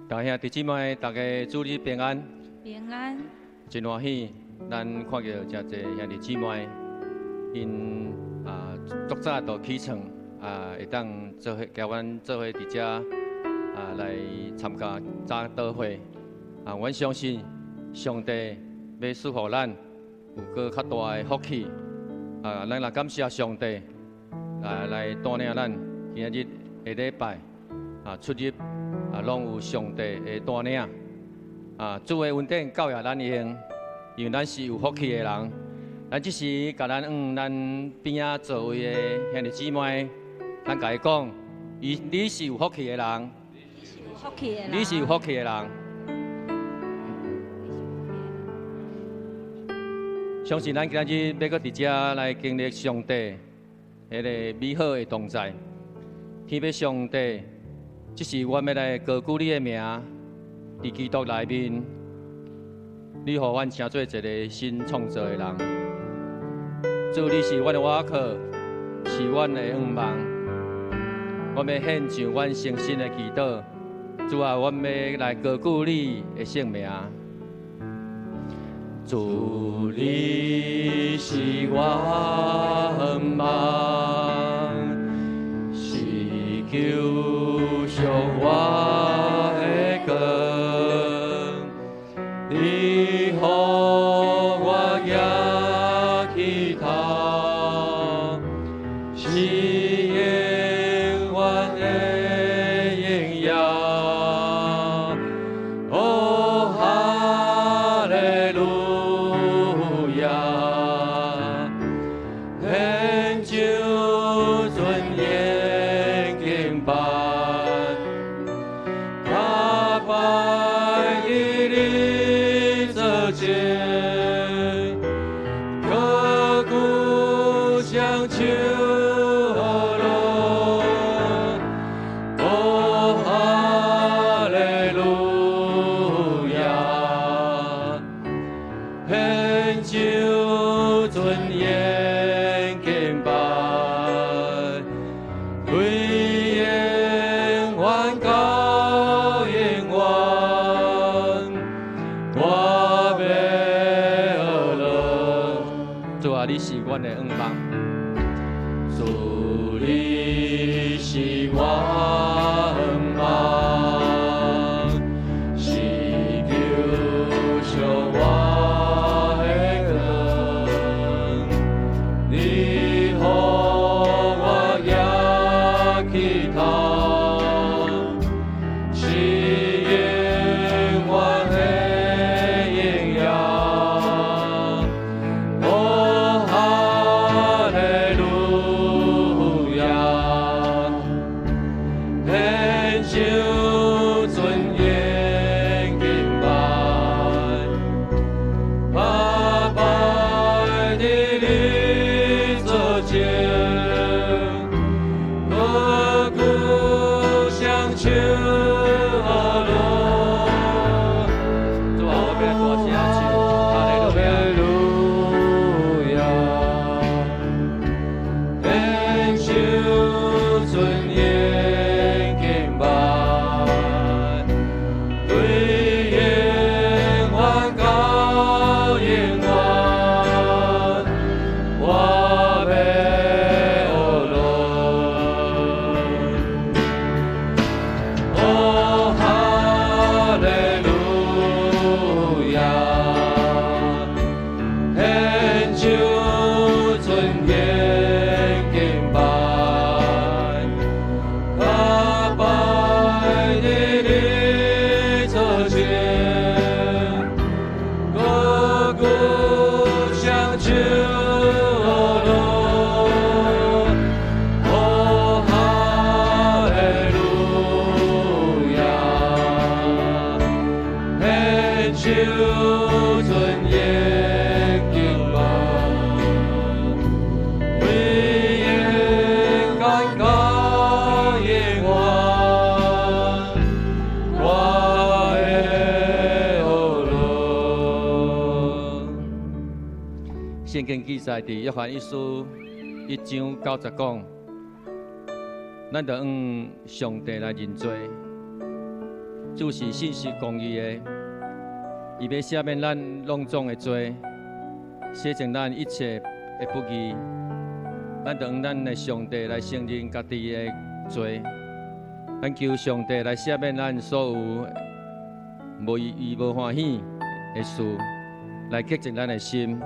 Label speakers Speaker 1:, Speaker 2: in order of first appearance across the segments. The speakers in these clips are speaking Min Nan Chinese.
Speaker 1: 大兄弟姊妹，大家主日平安。
Speaker 2: 平安。
Speaker 1: 真歡喜，咱看著誠濟兄弟姊妹，𪜶啊足早就起床啊，會當做伙共阮做伙佇遮啊來參加早禱會啊。阮相信上帝欲賜予咱有閣較大的福氣啊！咱來感謝上帝啊，來帶領咱今仔日的禮拜啊出入啊，攏有上帝的帶領啊！主的恩典夠予咱用，因為咱是有福氣的人。咱這時共咱向咱邊仔座位的兄弟姊妹，咱共伊講：你是有福氣的人。
Speaker 2: 你是有福氣的人。
Speaker 1: 你是有福氣的人。相信咱今日欲閣佇遮來經歷上帝彼个美好的同在，天父上帝，這時阮欲來高舉你的名，佇基督內面，你予阮成做一个新創造的人。主，你是阮的倚靠，是阮的向望。阮欲獻上阮誠心的祈禱。主啊，阮欲來高舉你的聖名。主，你是我向望，是救贖我的光，你予我舉起頭，是永遠的榮耀。哦，哈利路亞，獻上尊榮敬拜，跤擺佇你座前，高舉雙手來，哦，哈利路亞，獻上尊榮敬拜，對永遠到永遠，我欲學樂。主啊，你是阮的向望。主，你是我向望，是救贖我的光，你予我舉起頭，是永遠的榮耀。哦，哈利路亞，獻上尊榮敬拜，跤擺佇你座前，高舉雙手來。主啊，我欲來大聲唱，哈利路亞，獻上尊榮敬拜，對永遠到永遠，我欲學樂。哦，哈利路亞，獻上尊榮敬拜，跤擺佇你座前，高舉雙手來。哦，哈利路亞，獻上尊榮敬拜，對永遠到永遠，我會學樂。聖經記載佇約翰一書1章9節講，咱著向上帝來認罪，主是信實公義的，伊欲赦免咱攏總的罪，洗淨咱一切的不義。咱著向咱的上帝來承認家己的罪，咱求上帝來赦免咱所有無伊無歡喜的事，來潔淨咱的心。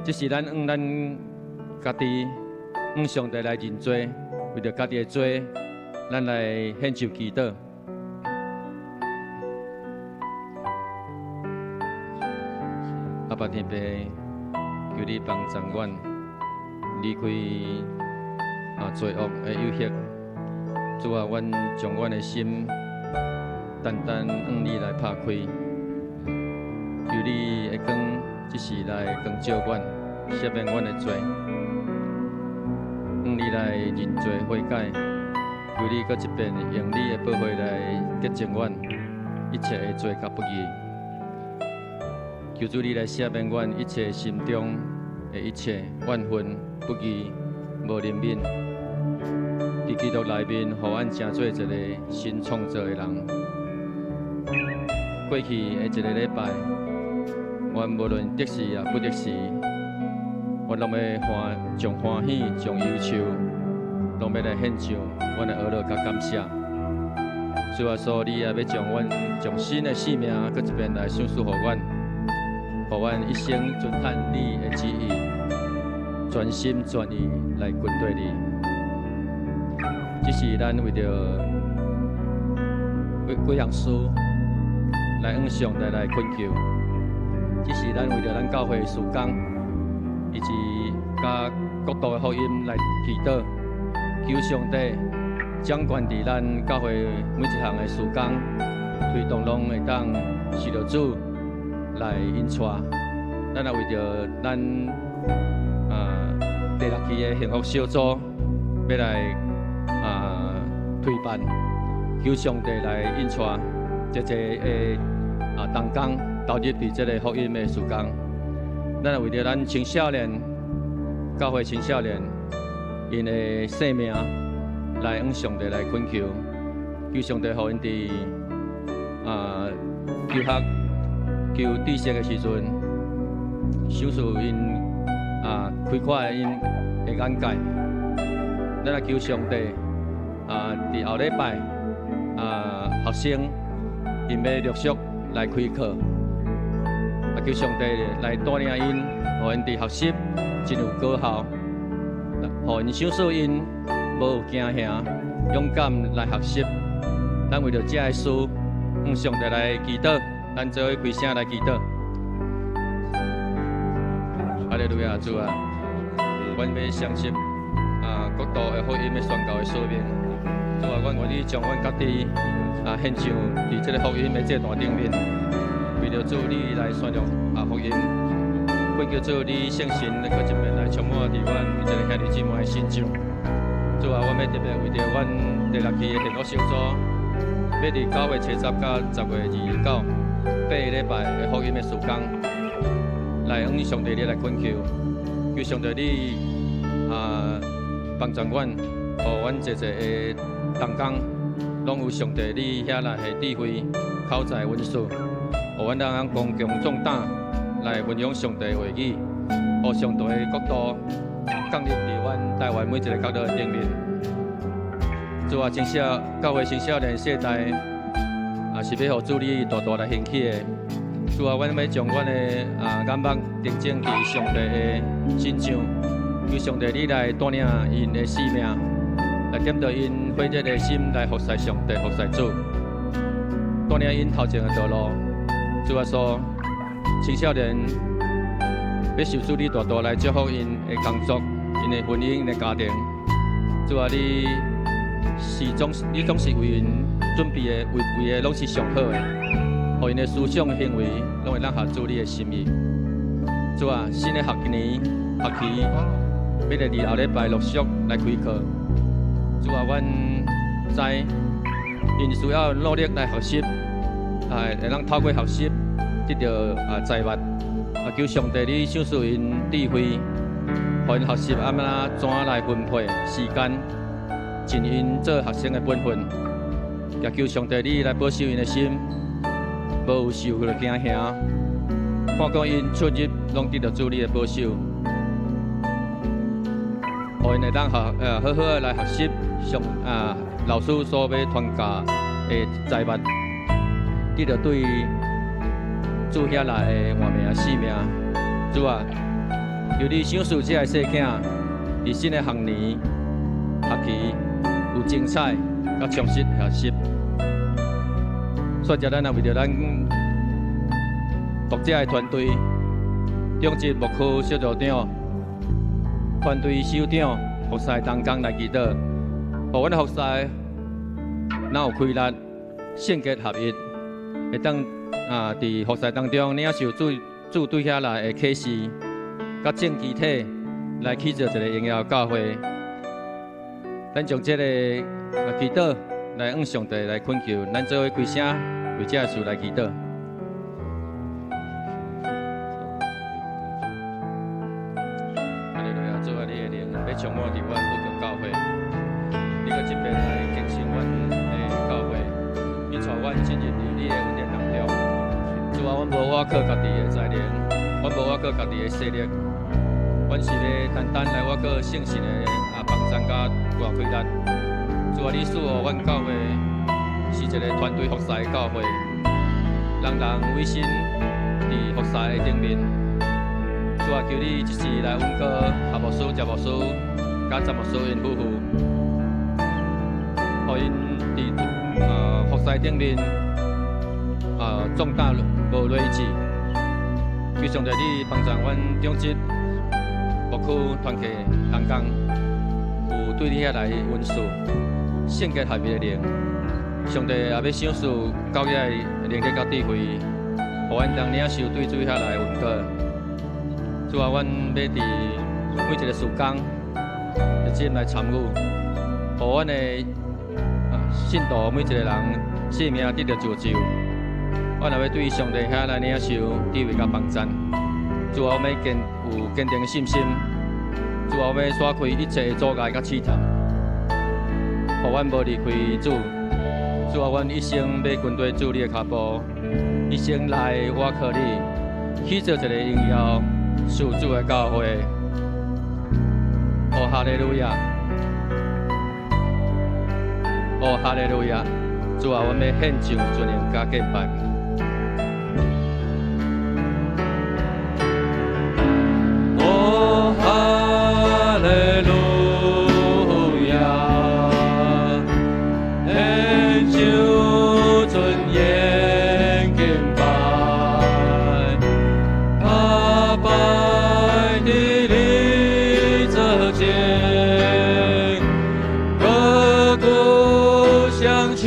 Speaker 1: 這是咱向咱家己向上帝來認罪，為著家己的罪，咱來獻上祈禱。阿爸天父，求你幫助阮離開罪惡的誘惑。主啊，阮將阮的心單單向你來拍開，求你的光這時來光照阮，赦免阮的罪，向你來認罪悔改，求你閣一遍用你的寶血來潔淨阮一切的罪佮不義。求主你來赦免阮一切心中的一切怨恨、不義、無憐憫。佇基督內面，予阮成做一個新創造的人。過去的一個禮拜，阮無論得時抑不得時，阮攏欲歡，將歡喜、將憂愁，攏欲來獻上阮的呵咾佮感謝。主耶穌，你也欲將阮將新的生命，閣一遍來賞賜予阮，予阮一生遵行你的旨意，全心全意來跟隨你。這是咱為著幾幾項事來向上帝來懇求，這是咱為著咱教會的事工，以及佮國度的福音來祈禱，求上帝掌權佇咱教會每一項的事工，推動攏會當受著主來引帶。咱也為著咱第六期的幸福小組欲來推辦，求上帝來引帶這濟的同工投入佇這個福音的事工。咱也為著咱青少年，教會青少年，𪜶的生命來向上帝來懇求，求上帝予𪜶佇求學、求知識的時陣，賞賜𪜶開闊𪜶的眼界。咱來求上帝佇後禮拜學生𪜶欲陸續來開課，求上帝來帶領𪜶，予𪜶佇學習真有果效，予𪜶賞賜𪜶無有驚嚇，勇敢來學習。咱為著這个事，向上帝來祈禱，咱做伙開聲來祈禱。哈利路亞，主啊，阮欲承襲國度的福音的宣教的使命。主啊，阮願意將阮家己獻上佇這個福音的祭壇頂面，為著主你來宣揚福音，懇求主你聖神閣一遍來充滿佇阮每一个兄弟姊妹的心中。主啊，阮欲特別為著阮第六期的幸福小組，欲佇9月7到10月29，8個禮拜的福音的事工，來向上帝你來懇求，求上帝你幫助阮，予阮濟濟的同工，攏有上帝你遐來的智慧、口才恩賜，予阮通剛強壯膽來分享上帝的話語，予上帝的國度降臨佇阮台灣每一个角落頂面。主啊，青少教會青少年世代，也是欲予主你大大來興起的。主啊，阮欲將阮的眼目定睛佇上帝的身上，求上帝你來帶領𪜶的生命，來點著𪜶火熱的心來服侍上帝、服侍主，帶領𪜶頭前的道路。主耶穌，青少年欲受主你大大來祝福𪜶的工作、𪜶的婚姻、𪜶的家庭。主啊，你總是為𪜶準備的、預備的，攏是上好的，予𪜶的思想行為攏會當合主你的心意。主啊，新的學年學期欲來佇後禮拜陸續來開課。主啊，阮知𪜶需要努力來學習，會當透過學習得著財物。求上帝你賞賜𪜶智慧，予𪜶學習按怎來分配時間，盡𪜶做學生的本分。也求上帝你來保守𪜶的心，無有受著驚嚇。看講𪜶出入攏得著主你的保守，予𪜶會當學好好來學習上啊老師所欲傳教的財物，得著對主遐來的活命性命。主啊，求你賞賜這个細囝，佇新的學年學期有精彩佮充實學習。煞才咱也為著咱牧者的團隊，長執牧區小組長、團隊首長、服侍同工來祈禱，予阮的服侍若有規律、聖潔合一，會當啊佇服侍當中領受主主對遐來的啟示，佮正肢體來起造一個榮耀教會。咱將這個祈禱來向上帝來懇求，咱做伙開聲為這个事來祈禱。哈利路亞，主啊，你的靈欲充滿佇阮富強教會，你閣這遍來更新阮的教會，你帶阮進入你的恩典當中。主啊，阮無倚靠家己的才能，阮無倚靠家己的勢力，阮是欲單單來倚靠聖神的幫贊佮大氣力。主啊，你賜予阮教會是一个團隊服侍的教會，人人委身佇服侍的頂面。主啊，求你一時來恩膏何牧師、謝牧師、佮詹牧師𪜶夫婦，予𪜶佇服侍頂面壯膽無羸志。求上帝你幫助阮長執牧區團契同工，有對你遐來恩賜聖潔合一的靈。上帝也欲賞賜教會的能力佮智慧，予阮當領受對主遐來恩膏。主啊，阮欲佇每一个事工熱心來參與，予阮的信徒每一个人性命得著造就。阮也欲對上帝遐來領受智慧佮幫贊。主啊，我欲堅有堅定的信心。主啊，我欲甩開一切的阻礙佮試探，予阮無離開主。主啊，阮一生欲跟隨主你的跤步，一生來倚靠你，起造一个榮耀屬主的教會。哦，哈利路亞！哦，哈利路亞！主啊，阮欲獻上尊榮佮敬拜。哦，哈利路亞！獻上尊榮敬拜，阿拜佇你座前，高舉雙手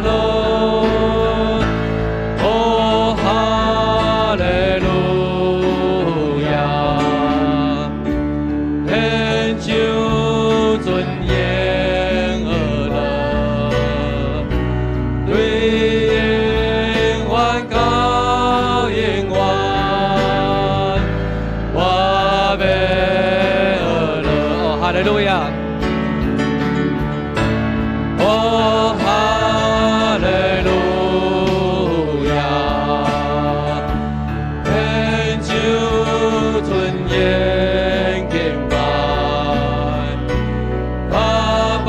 Speaker 1: 樂。哦，哈利路亞！獻上尊榮樂，對永遠到永遠，我欲樂。哦，哈利路亞！哦，哈利路亞！獻上尊榮敬拜，阿拜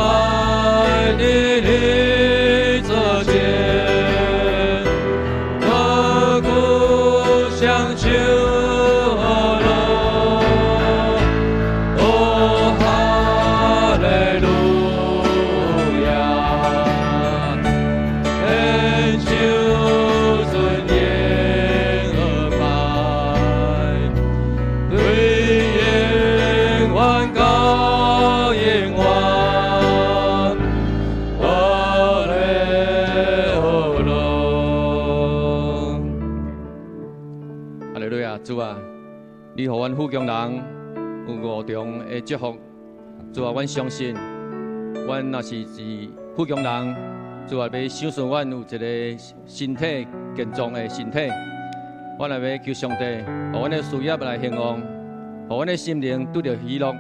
Speaker 1: 佇你座前，高舉雙手樂。哦，哈利路亞！獻上尊榮拜，對永遠到永遠，哈利路。哈利路亞，主啊，你予阮富強人有五重的祝福。主啊，阮相信，阮若是是富強人，主啊，欲賞賜阮有一个身體健壯的身體。阮也欲求上帝，予阮的事業來興旺，予阮的心靈得著喜樂，予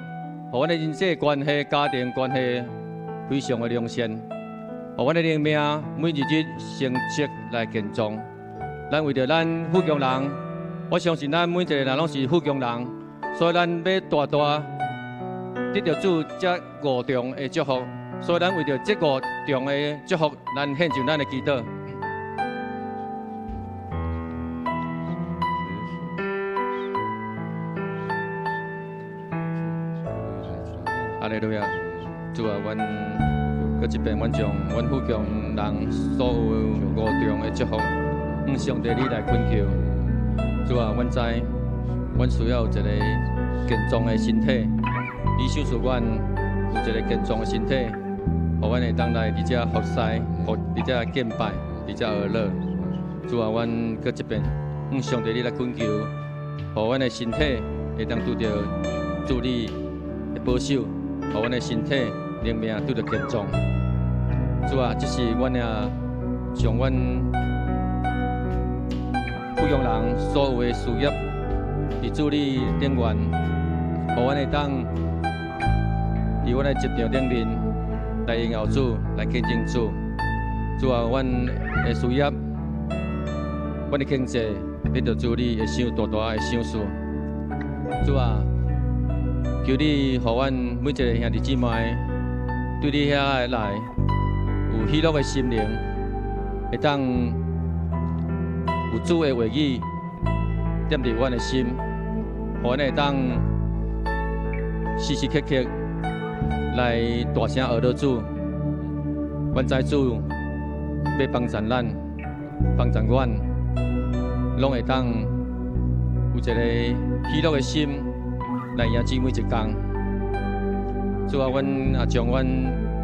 Speaker 1: 阮的人際關係、家庭關係非常的良善。予阮的靈命每一日成長來健壯。咱為著咱富強人，我相信咱每一個人攏是富強人，所以咱欲大大得著主這五重的祝福。所以咱為著這五重的祝福，咱獻上咱的祈禱。哈利路亞，主啊，阮閣這遍，阮將阮富強人所有五重的祝福，向上帝你來懇求。主啊，阮知，阮需要有一個健壯的身體，你賞賜阮有一個健壯的身體，予阮會當來佇遮服侍，佇遮敬拜，佇遮學樂。主啊，阮閣這遍向上帝你來懇求，予阮的身體會當拄著主你的保守。予阮的身體、靈命拄著健壯。主啊，這是阮也將阮富強人所有的事業，佇主你頂懸，予阮會當佇阮的職場頂面來榮耀主，來見證主。主啊，阮的事業、阮的經濟，得著主你的賞大大的賞賜。主啊，求你予阮每一個兄弟姊妹對你遐來有喜樂的心靈，會當有主的話語踮佇阮的心，予阮會當時時刻刻來大聲學樂主。阮知主欲幫贊咱，幫贊阮，攏會當有一個喜樂的心來迎主每一工。主啊，阮也將阮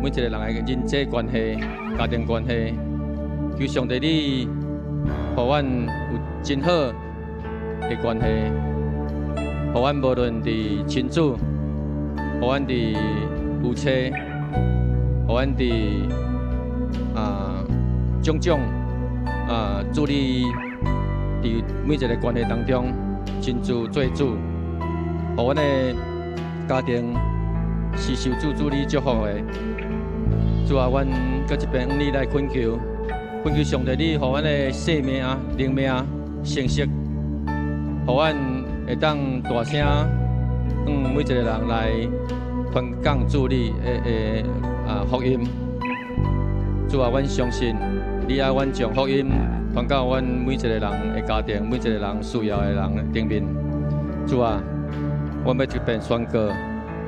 Speaker 1: 每一個人的人際關係、家庭關係，求上帝你，予阮有真好的關係，予阮無論佇親子，予阮佇夫妻，予阮佇種種主你佇每一個關係當中親自做主，予阮的家庭是受主主你祝福的。主啊，阮閣這遍向你來懇求，懇求上帝你，予阮的生命、靈命成熟，予阮會當大聲向每一個人來傳講主你的福音。主啊，阮相信你愛阮將福音傳到阮每一個人的家庭、每一個人需要的人頂面。主啊，阮欲這遍宣告，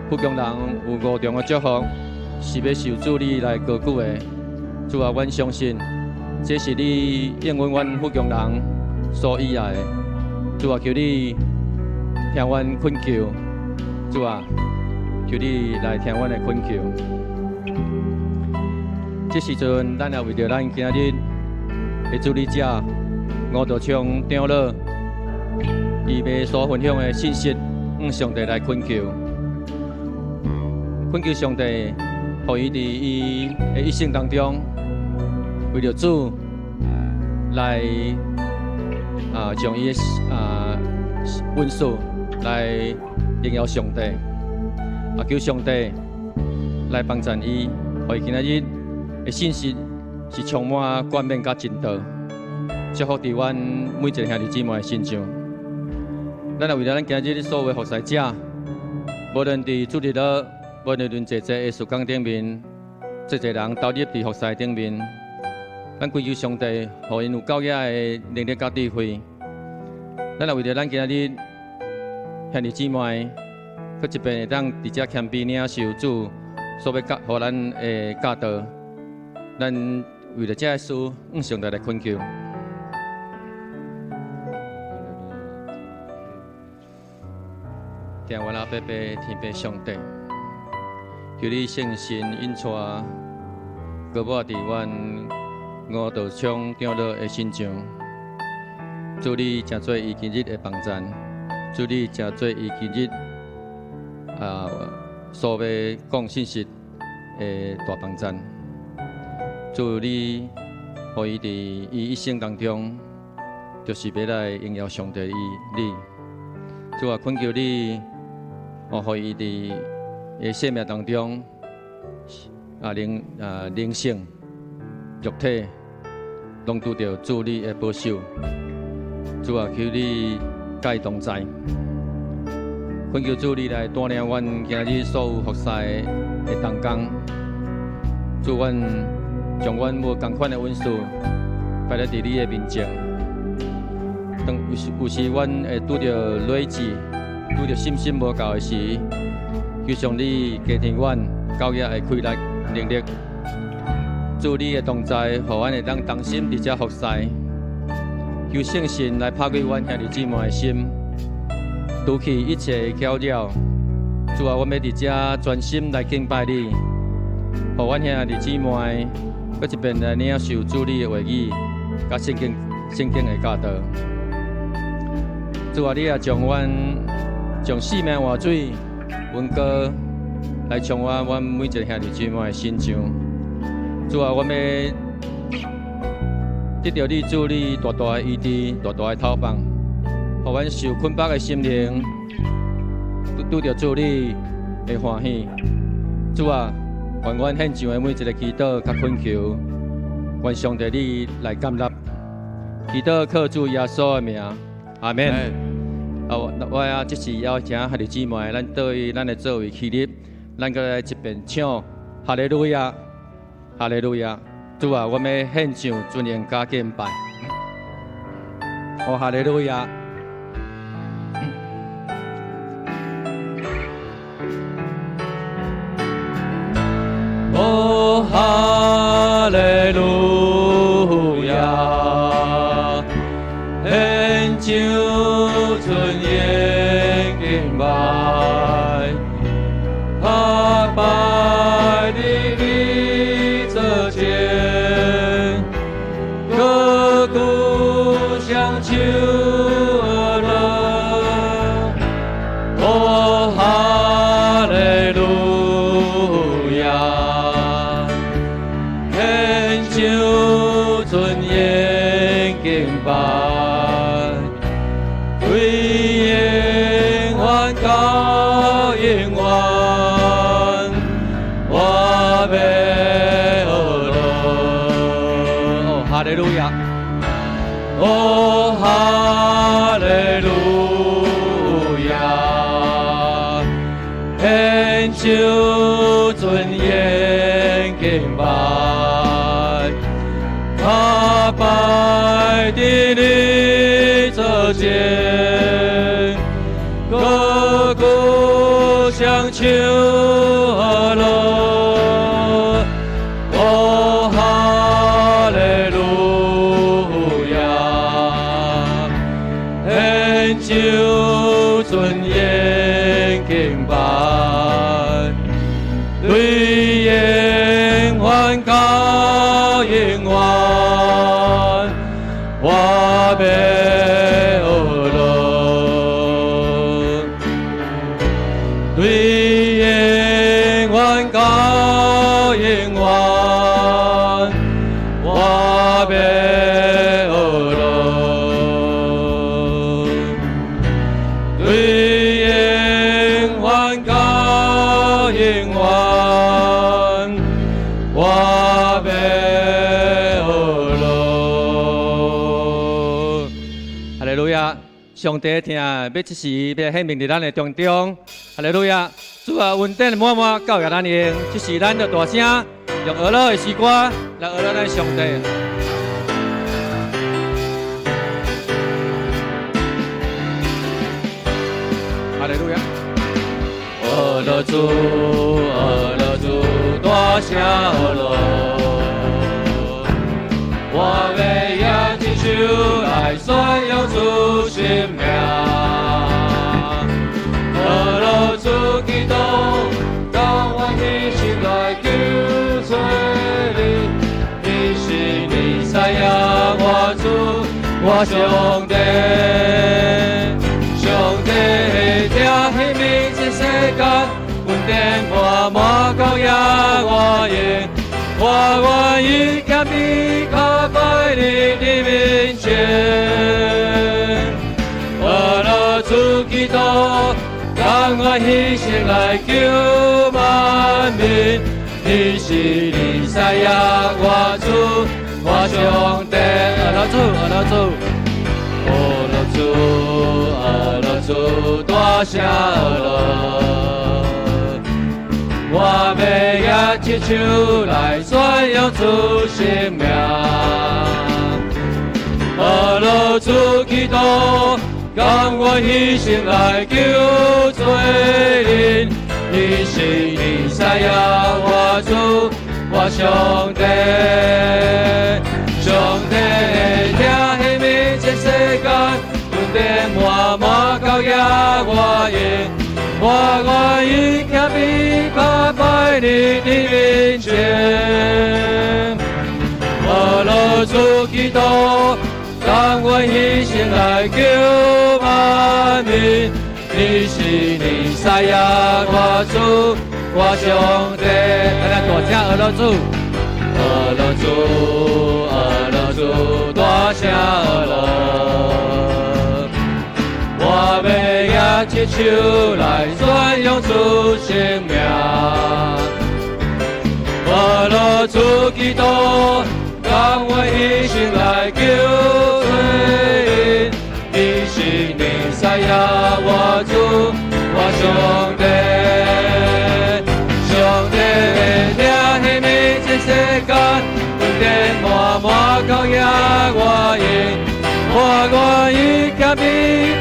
Speaker 1: 富強人有五重的祝福，是欲受主你來高舉的。主啊，阮相信這是你應允阮富強人所喜愛的。主啊，求你聽阮懇求。主啊，求你來聽阮的懇求。這時陣，咱也為著咱今日的主禮者吳道昌長老，伊欲所分享的信息，向上帝來懇求，懇求上帝，予伊佇伊的一生當中，為著主來將伊的恩賜來榮耀上帝，求上帝來幫贊伊，予伊今仔日的信息是充滿冠冕佮真道，祝福佇阮每一個兄弟姊妹的身上。咱也為著咱今日所有的服侍者，無論佇主日學，無論佇濟濟的事工頂面，濟濟人投入佇服侍頂面，咱祈求上帝，予𪜶有夠額的能力佮智慧。咱也為著咱今日兄弟姊妹，閣一遍會當佇遮謙卑領受主所欲教，予咱的教導。咱為著這个事，向上帝來懇求。聽阮阿伯伯天父上帝，求你聖神引帶，膏抹佇阮吳道昌長老的身上。主你成做伊今日的幫贊，主你成做伊今日所欲講信息的大幫贊。主你，予伊佇伊一生當中，就是欲來榮耀上帝伊你。主啊，懇求你，予伊佇伊生命當中，靈性肉體，攏拄著主你的保守。主啊，求你佮伊同在，懇求主你來帶領阮今日所有服侍的同工。主，阮將阮無仝款的恩賜擺咧佇你的面前。當有時阮會拄著累積、拄著信心無夠的時，求上你加添阮教業的氣力能力。主你的同在，予阮會當同心佇遮服侍。求聖神來拍開阮兄弟姊妹的心，除去一切的攪擾。主啊，阮欲佇遮專心來敬拜你，予阮兄弟姊妹閣一遍來領受主你的話語，佮聖經的教導。主啊，你也將阮將生命活水恩膏來充滿阮每一个兄弟姊妹的身上。主啊，阮欲得著你主你大大的醫治，大大的透放，予阮受捆綁的心靈拄著主你的歡喜。主啊，願阮獻上的每一个祈禱佮懇求，願上帝你來接納。祈禱靠主耶穌的名，阿們。啊，我啊，這時邀請兄弟姊妹，咱對咱的座位起立，咱閣來一遍唱哈利路亞，哈利路亞。主啊，我欲獻上尊榮佮敬拜。哦，哈利路亞。哦，哈利路亞，獻上尊榮敬拜，下拜佇你座前，高舉雙手阿樂，哦，哈利路亞，獻上尊榮敬拜，對永遠到永遠，我欲阿樂。哦，哈利路亞，哦，哈利路亞，獻上尊榮敬拜，下拜佇你座前，高舉雙手阿樂，哦，哈利路亞，獻上尊榮敬拜，對永遠到永遠，我欲阿樂，對永遠到永遠，我欲阿樂，對永遠到永遠，我欲阿樂。哈利路亞！上帝疼欲這時欲顯明佇咱的當中。哈利路亞！主啊，恩典滿滿夠予咱用，這時咱就大聲用阿樂的詩歌來阿樂咱上帝。哈利路亞！阿樂主，阿樂主，大聲阿樂，我欲舉起手來宣揚主聖名。阿樂主基督，甘願犧牲來救找你，你是彌賽亞，我主，我上帝。上帝的疼顯明這世間，恩典滿滿夠予我用，我願意謙卑跤擺佇你面前。阿樂主基督，甘願犧牲來救萬民，你你是彌賽亞，我主，我上帝。阿羅主，阿羅主，阿羅主，阿羅主，大聲阿羅。我欲舉起手來宣揚主聖名。阿羅主基督，甘願犧牲來救罪人。你是彌賽亞，我主，我上帝。上帝的疼彼暝這世間，恩典滿滿交予我用。我願意謙卑下拜你的面前。阿羅主基督，甘願犧牲來救萬民。你是彌賽亞，我主，我上帝。來來，大聲阿羅主，阿羅主，阿羅主，大聲阿羅。我欲舉起手來宣揚主聖名。阿羅主基督，甘願犧牲來救罪人。你是彌賽亞，我主，我上帝。上帝的疼彼暝這世間，恩典滿滿交予我用。我願意謙卑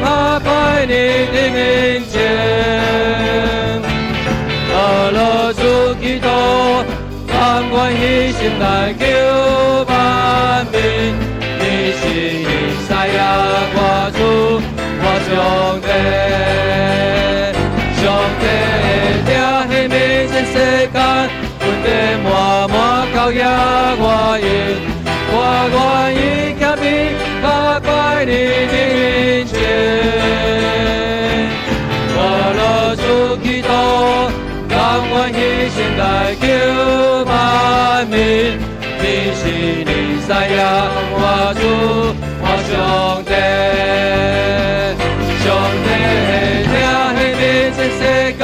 Speaker 1: 下拜你的面前。阿羅主基督，甘願犧牲來救萬民。你是彌賽亞，我主，我上帝。上帝的疼彼暝這世間，恩典滿滿交予我用。我願意謙卑下拜你的面前。阿羅主基督，甘願犧牲來救萬民。你是彌賽亞，我主，我上帝。上帝的疼彼暝這世間，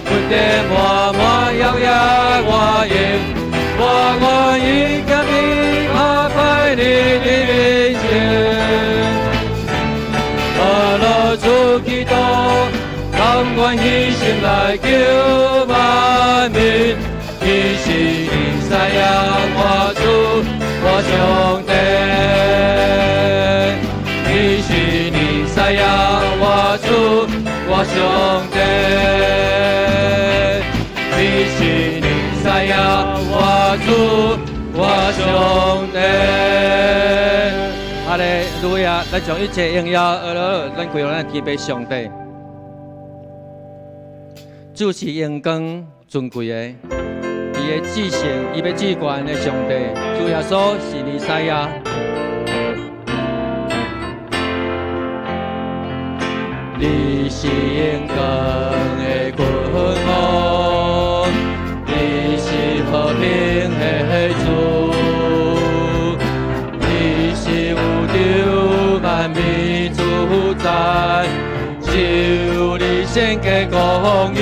Speaker 1: 恩典滿滿交予我用。我願意謙卑下拜你的面前。阿羅主基督，甘願犧牲來救萬民。你是彌賽亞，我主，我上帝。你是彌賽亞，我主，我上帝。你是彌賽亞，我主，我上帝。哈利路亞！咱將一切榮耀，咱歸予咱天父上帝。主是榮光尊貴的，伊的至聖，伊欲至懸的上帝，主耶穌是彌賽亞。你是榮光的君王，你是和平的主，你是宇宙萬物主宰，只有你聖潔公義，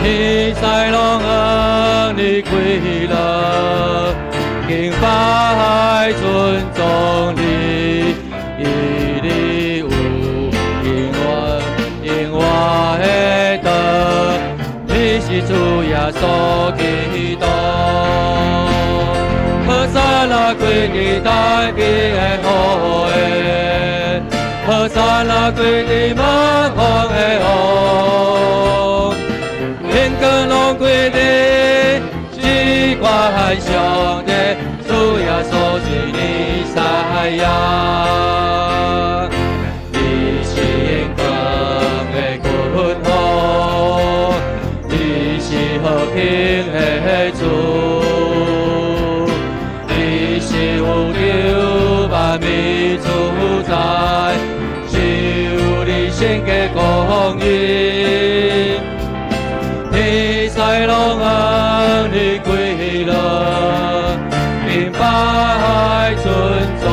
Speaker 1: 天使攏向你跪落，敬拜尊重你，因你有永遠永活的道，你是主耶穌基督。和散那歸佇大衛的後裔，和散那歸佇萬王的王，榮光攏歸佇至懸上帝，主耶穌是彌賽亞。你是榮光的君王，你是和平的主，你是宇宙萬物主宰，只有你聖潔公義，天使攏向你跪落，敬拜尊重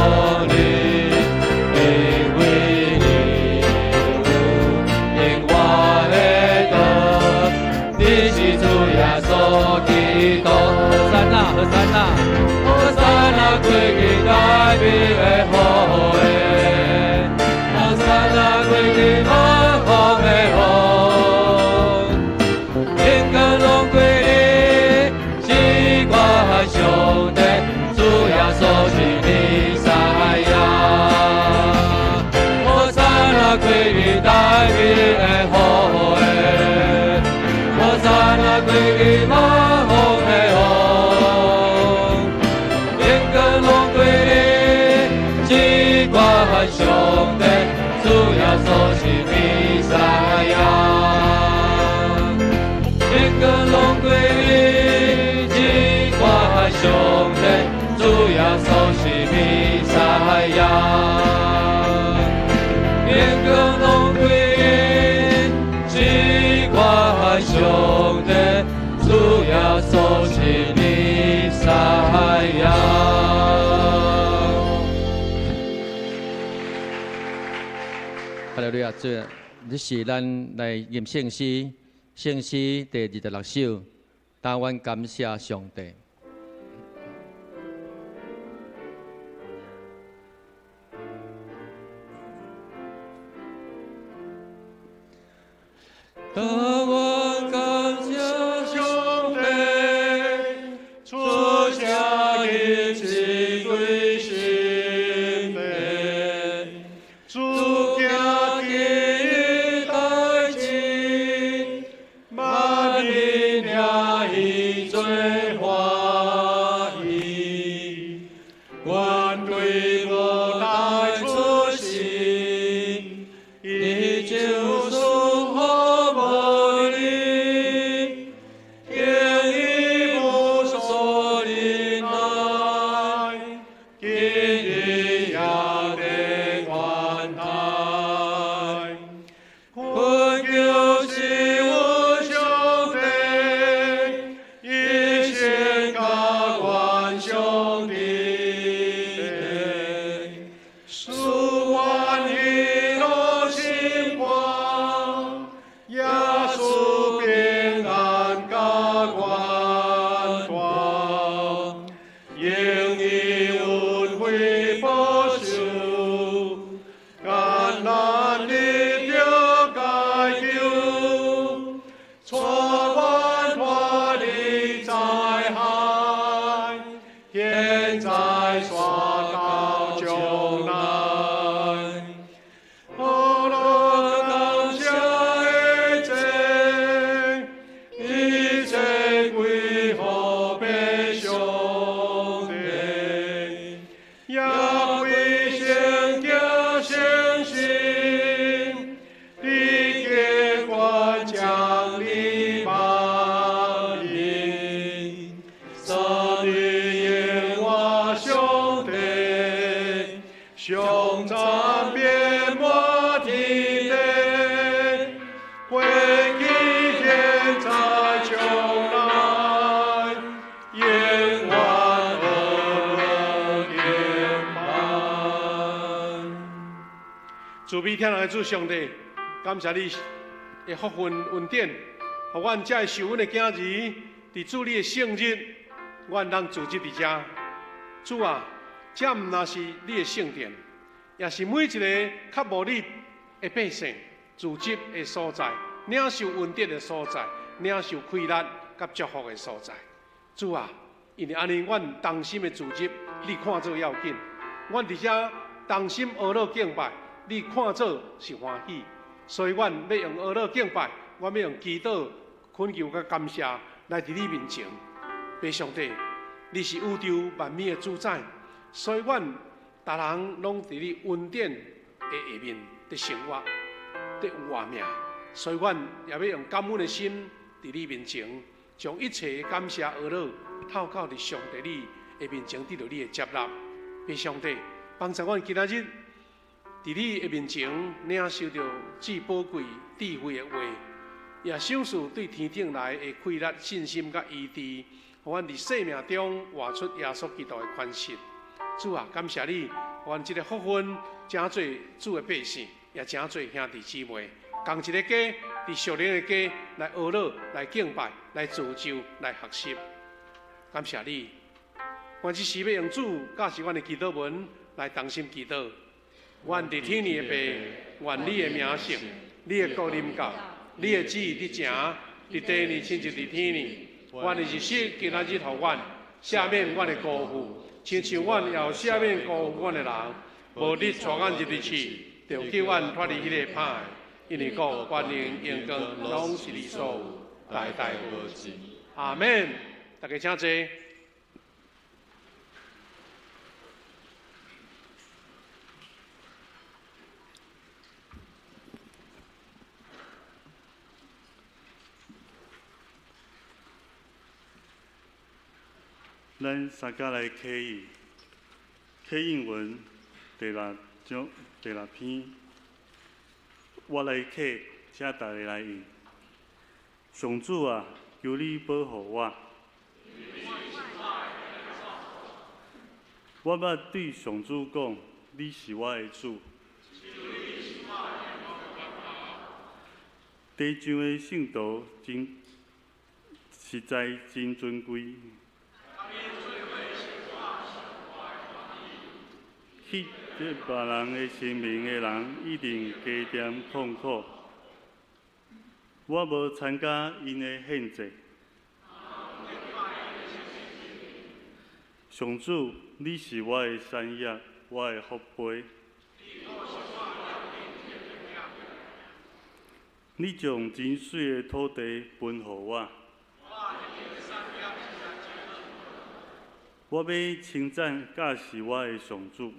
Speaker 1: 你，因為你有永活的道，你是主耶和散那，和散那归去大卫的后裔，和散那归去万邦的王，荣光拢归你，至高上帝，主耶稣是弥赛亚。和散那归去大卫的后裔，和散那归去万邦的王，荣光拢归你，至高上帝，主耶稣是弥赛亚。荣光拢归你，至高上帝，主耶稣是弥赛亚。荣光拢归你，至高上帝，主耶穌是彌賽亞。哈利路亞！主，這是咱來吟聖詩，聖詩第26首，當阮感謝上帝。當阮感謝上帝，出聲音是歸心底，主行奇異代誌，萬民領伊做歡喜，阮對無大出世，伊就賜福無你，經伊無所忍耐，今日也得關待。懇求是阮上帝，一心甘願上帝，賜阮喜樂心肝，耶穌平安佮阮住，用伊恩惠保守，艱難得著解救，帶阮脫離災害，現在煞到將來。何樂感謝的祭，一切歸予父上帝，也歸聖潔聖神，伫加權將禮萬民，三一耶和華上帝，頌讚遍滿天地，過去現在將來，永遠呵樂敬拜。
Speaker 3: 慈悲疼人的主上帝，感謝你的福分恩典，予阮這會受阮的囝兒，佇主你的聖日，阮通聚集佇遮。主啊，這毋但是你的聖殿，也是每一个渴慕你的百姓聚集的所在，領受恩典的所在，領受氣力佮祝福的所在。主啊，因為按呢，阮同心的聚集，你看做要緊。阮佇遮同心呵咾敬拜，你看做是歡喜。所以，阮欲用呵咾敬拜，阮欲用祈禱、懇求佮感謝來佇你面前。父上帝，你是宇宙萬物的主宰，所以阮逐人攏佇你恩典的下面佇生活，佇有活命。所以，阮也欲用感恩的心佇你面前，將一切的感謝呵咾透過佇上帝你的面前得著你的接納。父上帝，幫助阮今仔日佇你的面前領受著至寶貴智慧的話，也賞賜對天頂來的氣力、信心佮醫治，予阮佇生命中活出耶穌基督的款式。主啊，感謝你，予阮這个福分，成做主的百姓，也成做兄弟姊妹，仝一个家，佇屬靈的家來呵咾、來敬拜、來造就、來學習。感謝你，阮這時欲用主教示阮的祈禱文來同心祈禱。願佇天的父，願你的名聖，你的國臨到，你的旨意得成，佇地呢親像佇天呢。阮的日食今仔日予阮，赦免阮的辜負，親像阮也赦免辜負阮的人。無你帶阮入去試，著救阮脫離彼个歹的。因為國、權能、榮光，攏是你所有，代代無盡。阿們。大家請坐。
Speaker 4: 咱三家來啟印，啟印文第六章第六篇，我來啟，請大家來印。上主啊，求你保護我。我捌對上主講，你是我的主。地上的聖徒真實在真尊貴。去這別人的生命的人，一定加添痛苦。我無參加𪜶的獻祭。上主，你是我的產業，我的福杯。你將真媠的土地分予我。我欲稱讚教示我的上主。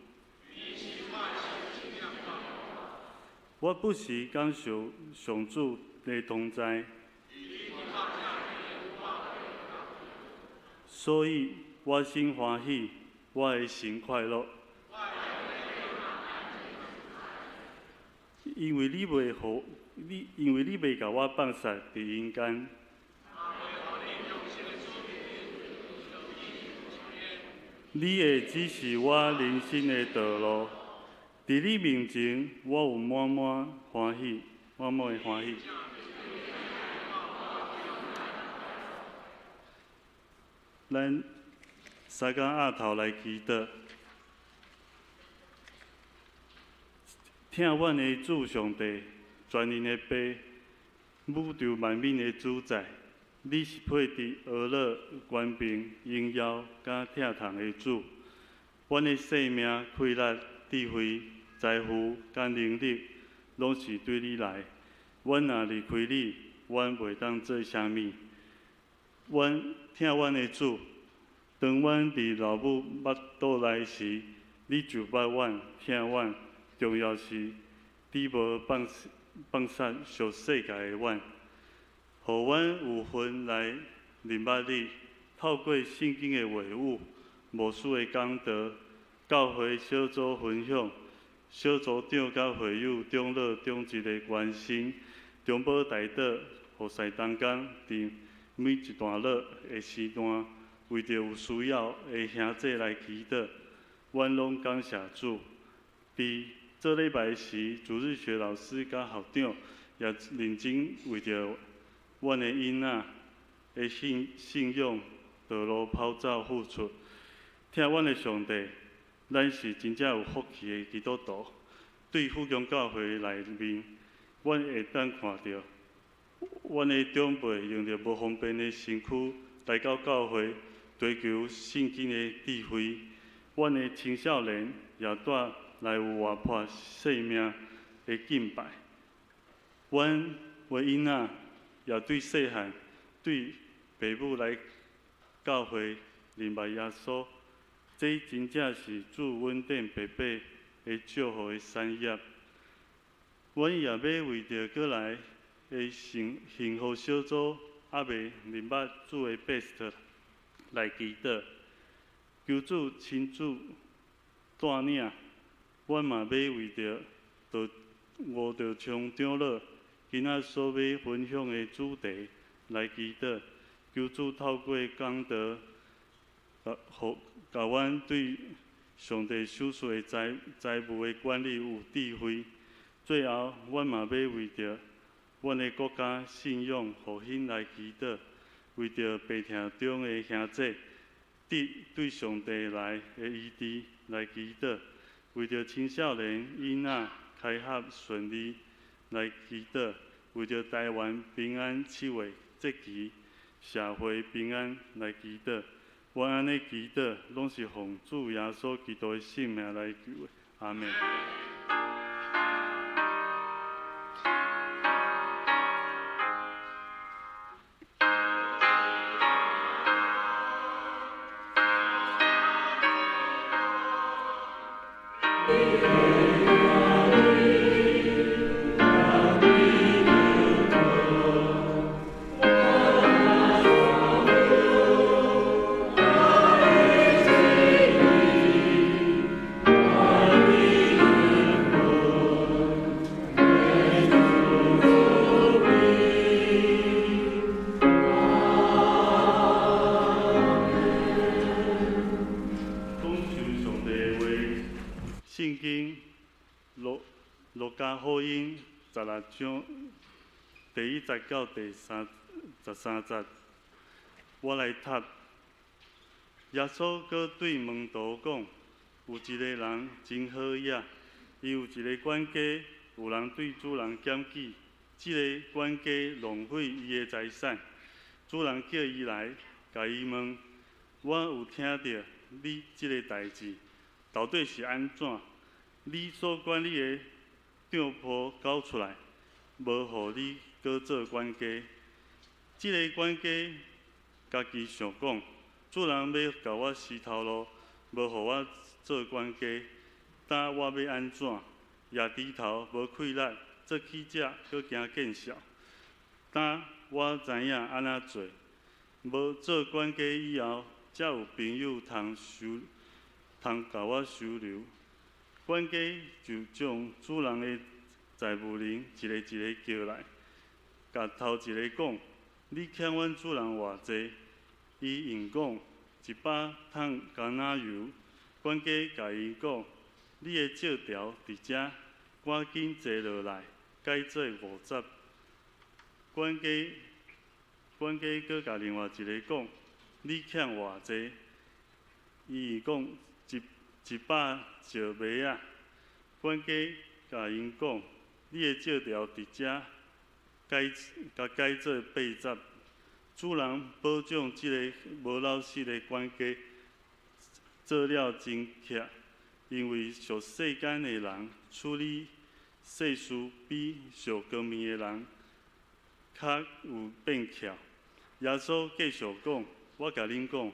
Speaker 4: 我不時感受上主的同在，所以我心歡喜，我的心快樂。因為你袂予你，因為你袂共我放殺佇陰間。你會指示我人生的道路，佇你面前，我有滿滿歡喜，滿滿的歡喜。咱三工額頭來祈禱，疼阮的主上帝，全能的父，宇宙萬民的主宰，你是配得呵咾、權柄、榮耀、佮疼痛的主。阮的生命、氣力、智慧、財富、佮能力，攏是對你來。阮若離開你，阮袂當做啥物。阮疼阮的主，當阮佇老母腹肚內時，你就捌阮、疼阮。重要是，你無放殺屬世界的阮，予阮有份來認捌你。透過聖經的話語、牧師的講道、教會小組分享、小組長佮會友長老長執的關心、中保代禱、服侍同工，佇每一段落的時段，為著有需要的兄弟來祈禱，阮攏感謝主。佇這禮拜時，主日學老師佮校長也認真為著阮的囡仔的信仰道路跑走付出。疼阮的上帝，咱是真正有福氣的基督徒。對富強教會內面，阮會當看著阮的長輩用著無方便的身軀來到教會，追求聖經的智慧。阮的青少年也帶來有活潑生命的敬拜。阮的囡仔也對細漢對爸母來教會認捌耶穌，這真正是主恩典白白的祝福的產業。阮也欲為著閣來的幸福小組猶未認捌主的 best 來祈禱，求主親自帶領。阮嘛欲為著吳道昌長老今仔所欲分享的主題來祈禱，求主透過講道，予阮對上帝賞賜的財務的管理有智慧。最後，阮嘛欲為著阮的國家信仰復興來祈禱，為著病痛中的兄弟，得对上帝来的医治来祈祷，为著青少年囡仔开学顺利来祈祷，为著台湾平安7月节期社会平安来祈祷。我按呢祈祷，拢是奉主耶稣基督的圣名来求的，阿们。16章第1节到第13节，我来读。耶稣阁对门徒讲：有一个人真好额，伊有一个管家，有人对主人检举，这个管家浪费伊的财产。主人叫伊来，共伊问：我有听著你这个代志，到底是按怎？你所管理的账簿交出来，无予你阁做管家。这个管家家己想讲，主人欲共我辞头路，无予我做管家，今我欲按怎？攑猪头无气力，做记者阁惊见笑。今我知影按怎做，无做管家以后，才有朋友通收，通共我收留。管家就将主人的债务人一个一个叫来，共头一个讲：你欠阮主人偌济？伊应讲100桶橄榄油。管家共伊讲：你的借条伫遮，赶紧坐落来，改做50。管家阁共另外一个讲：你欠偌济？伊应讲100石麦仔。管家共𪜶讲：你的借条伫遮，改做80。主人保奖这个无老实的管家做了真巧，因为属世间的人处理世事比属光明的人较有变巧。耶稣继续讲：我共恁讲，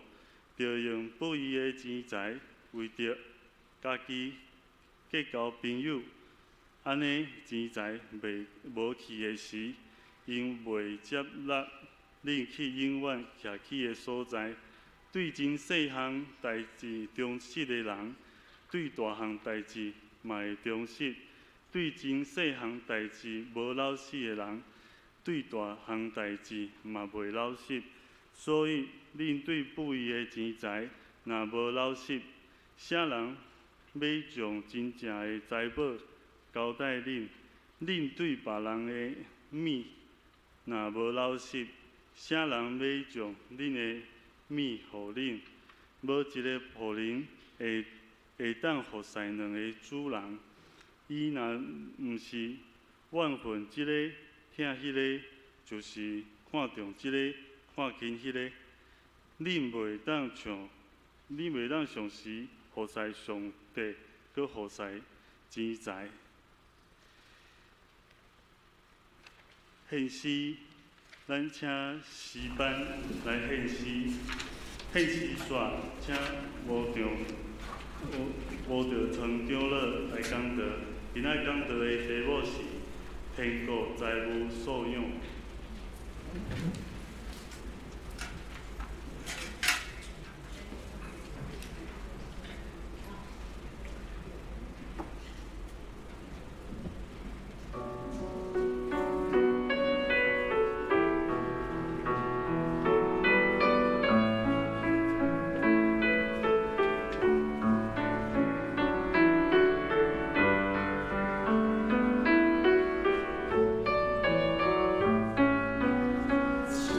Speaker 4: 著用不义的钱财为著家己结交朋友，按呢钱财袂无去的时，𪜶袂接纳恁去永远徛起的所在。对真细项代志忠实的人，对大项代志嘛会忠实；对真细项代志无老实的人，对大项代志嘛袂老实。所以，恁对不义的钱财若无老实，啥人欲将真正的财宝交代恁？恁对别人的物若无老实，啥人欲将恁的物予恁？无一个仆人会当服侍两个主人。伊若毋是怨恨这个，疼彼个，就是看重这个，看轻彼个。恁袂当同时服侍上帝，阁服侍钱财。献诗，咱请诗班来献诗。献诗煞，请吴道昌长老来讲道。今仔讲道的题目是天国财务素养。
Speaker 5: 请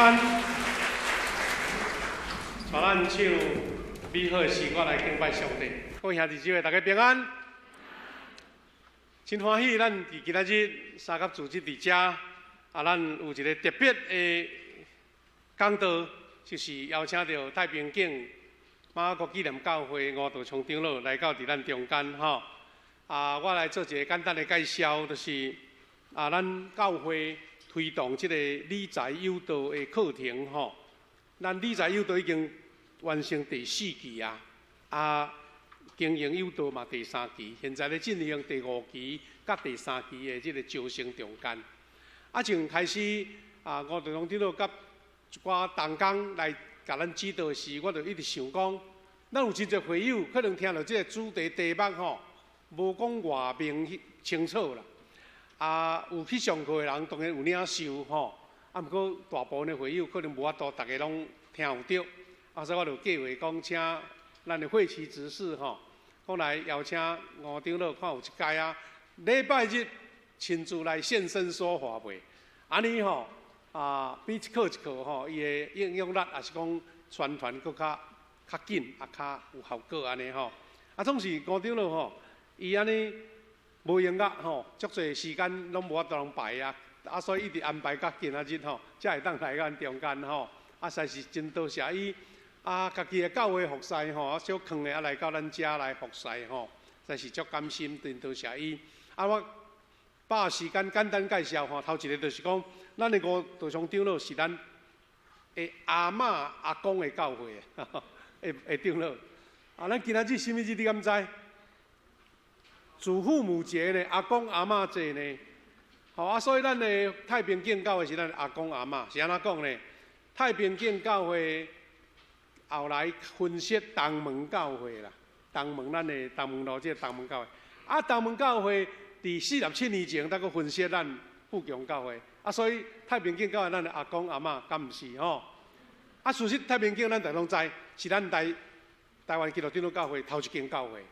Speaker 3: 班，带咱唱美好的诗歌来敬拜上帝。各位兄弟姊妹，大家平安。真欢喜，咱伫今仔日三甲组织伫遮，啊，咱有一个特别的讲道，就是邀请到太平景马可纪念教会吴道聪长老来到伫咱中间吼。啊，我来做一个简单的介绍，就是啊，咱教会推动这个理财有道的课程吼。咱理财有道已经完成第四期啊，啊，经营有道嘛第三期，现在咧进行第五期佮第三期的这个招生中间。啊，从开始啊，吴道聪长老佮一寡同工来共咱指导时，我就一直想讲，咱有真济会友可能听著这个主题题目吼，无讲偌明清楚啦。啊，有去上课的人当然有领受吼，啊，毋过大部分的会友可能无法度，逐家拢听有著。啊，所以我就计划讲，请咱的会期执事吼，讲来邀请吴长老看有一届啊，礼拜日亲自来现身说法袂？按呢吼，啊，比一课一课吼，伊的应用力也是讲宣传阁较较紧，啊，较有效果按呢吼。啊，总是吴长老吼，伊按呢无闲啊吼，足济时间拢无法度通排啊，啊，所以一直安排到今仔日吼，才会当来咱中间吼。啊，实在是真多谢伊。啊，家己的教会服侍吼，啊，小囥的啊来到咱遮来服侍吼，实在是足甘心，真多谢伊。啊，我把时间简单介绍吼，头一个就是讲，咱的吴道聪长老是咱的阿嬷阿公的教会的长老。啊，咱今仔日啥物日你敢知？祖父母節呢，阿公阿嬤節呢，吼啊，所以咱的太平景教會是咱的阿公阿嬤，是按怎講呢？太平景教會後來分設東門教會啦，東門咱的東門路這個東門教會，啊，東門教會佇47年前，才閣分設咱富強教會，啊，所以太平景教會咱的阿公阿嬤，敢毋是吼？啊，事實太平景咱逐攏知，是咱台灣基督長老教會頭一間教會，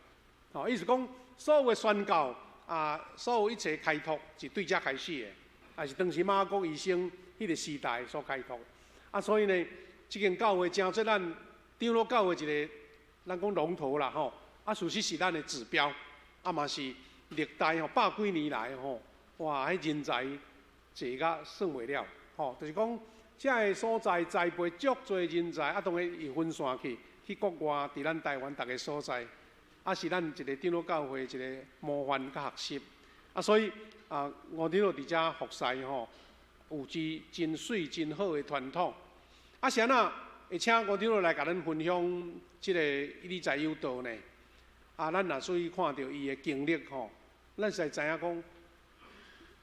Speaker 3: 吼，意思講所有的宣教啊，所有一切開拓是對遮開始的，也是當時馬可醫生彼個時代所開拓。啊，所以呢，這間教會成做咱長老教會一個，咱講龍頭啦吼。啊，事實是咱的指標，啊嘛是歷代吼百幾年來吼，哇，彼人才濟甲算袂了，吼，就是講這个所在栽培足濟人才，啊，當然會分散去去國外，佇咱台灣逐个所在，啊，是咱一個長老教會一個模範佮學習，啊，所以啊，吳長老佇遮服侍吼，有之真媠真好的傳統。啊，是按怎會請吳長老來共咱分享這个理財有道呢？啊，咱若注意看著伊的經歷吼，咱實在知影講，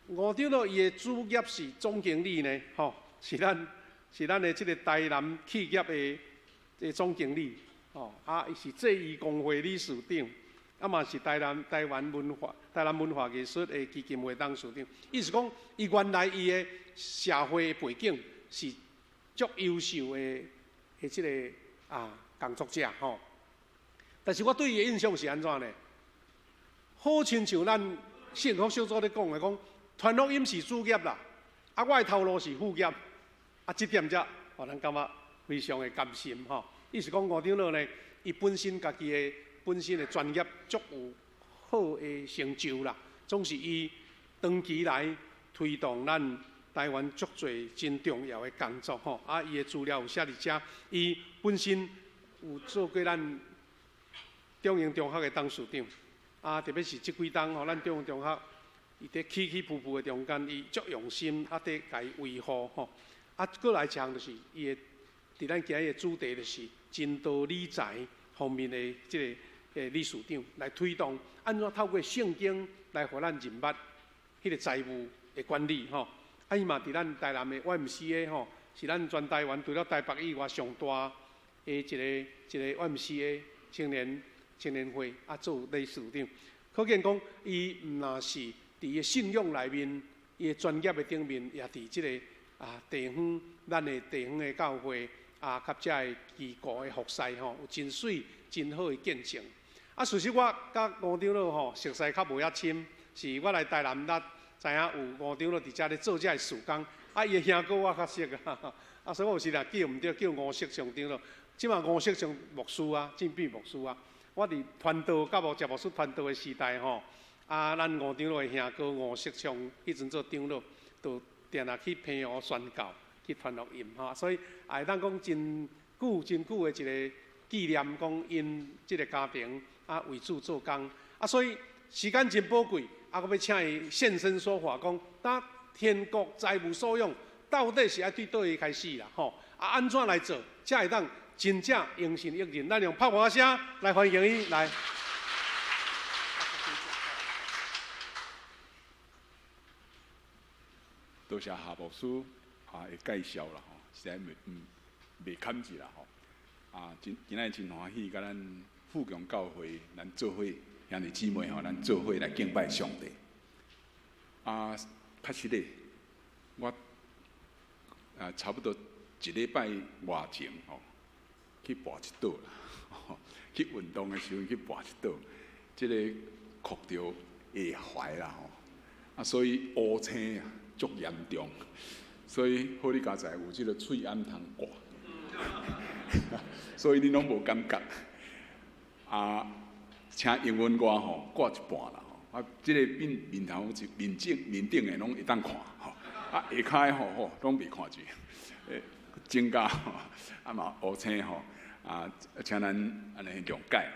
Speaker 3: 吳長老伊的主業是總經理呢，吼，是咱的這個台南企業的總經理，吼，啊，伊是製衣公會理事長，啊嘛是台南文化藝術的基金會董事長。意思講，伊原來伊的社會背景是足優秀的這个啊工作者吼。但是我對伊的印象是按怎呢？好親像咱幸福小組咧講的，講傳福音是主業啦，啊，我的頭路是副業，啊，這點才予咱感覺非常的甘心吼。意思講吳長老呢，伊本身家己的本身的專業足有好的成就啦，總是伊長期來推動咱台灣足濟真重要的工作吼。啊，伊的資料有寫佇遮，伊本身有做過咱中營中學的董事長，啊，特別是這幾冬吼，咱中營中學伊佇起起伏伏的中間，伊足用心啊，佇共伊維護吼。啊，閣來一項就是伊的，佇咱今日的主題就是真道理財方面的這个理事長來推動，按怎透過聖經來予咱認捌彼个財務的管理吼。啊，伊嘛佇咱台南的 YMCA 吼，是咱全台灣除了台北以外上大的一个 YMCA 青年會啊，做理事長，可見講伊毋若是佇伊的信仰內面，伊的專業的頂面，也佇這个啊地方，咱的地方的教會啊，佮遮个機構的服侍吼，有真媠真好的見證。啊，事實我佮吳長老吼熟似較無遐深，是我來台南才知影有吳長老佇遮咧做遮个事工。啊，伊的兄哥我較熟啊，啊，所以我有時若叫毋對，叫吳錫昌長老。這馬吳錫昌牧師啊，進變牧師啊。我佇傳道佮無食牧師傳道的時代吼，啊，咱吳長老的兄哥吳錫昌彼陣做長老，就定定去澎湖宣教，去傳福音吼，所以也會當講真久真久的一個紀念，講𪜶這个家庭啊為主做工啊，所以時間真寶貴，啊，閣欲請伊現身說法，講當天國財務所用到底是愛對佗位開始啦，吼啊，按怎來做，才會當真正榮神益人。咱用拍鼓聲來歡迎伊來。
Speaker 5: 多謝夏牧師啊的介紹啦吼，實在袂袂堪住啦吼。啊，今仔日真歡喜，佮咱富強教會咱做伙兄弟姊妹吼，咱做伙來敬拜上帝。啊，確實咧，我啊差不多一禮拜外前吼，去跋一倒啦，去運動的時陣去跋一倒，這個哭著下懷啦吼，啊，所以烏青啊足嚴重，所以好你佳哉有這个喙罨通掛，所以恁攏無感覺。啊，請英文歌吼掛一半啦吼，啊，這个面面頭就面頂面頂的攏會當看吼，啊，下跤的吼吼攏袂看見，增加吼，啊嘛烏青吼，啊，請咱按呢諒解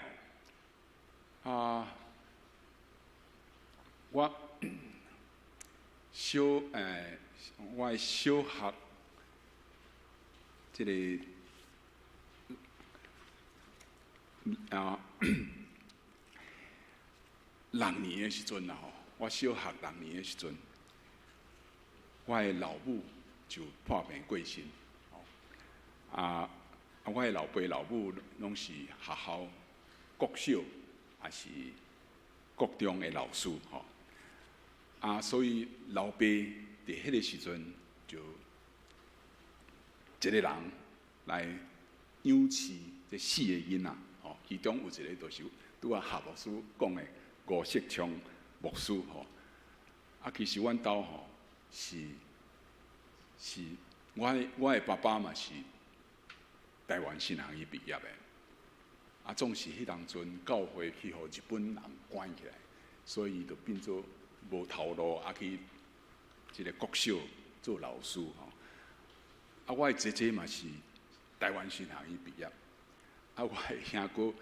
Speaker 5: 吼。啊，我小欸，我的小學這个啊， 6年的時陣啦吼，我小學六年的時陣，我的老母就破病過身。啊啊！我的老爸老母攏是學校國小，抑是國中的老師吼。啊，所以老爸佇彼个時陣就一个人來養飼這四个囡仔吼，其中有一個就是拄仔夏牧師講的吳錫昌牧師吼。啊，其實阮兜吼是我的爸爸嘛是台灣神學院畢業的，啊，總是彼當陣教會去予日本人關起來，所以伊就變做無頭路，啊去這个國小做老師吼。啊，我的姐姐嘛是台灣神學院畢業，啊，我的兄哥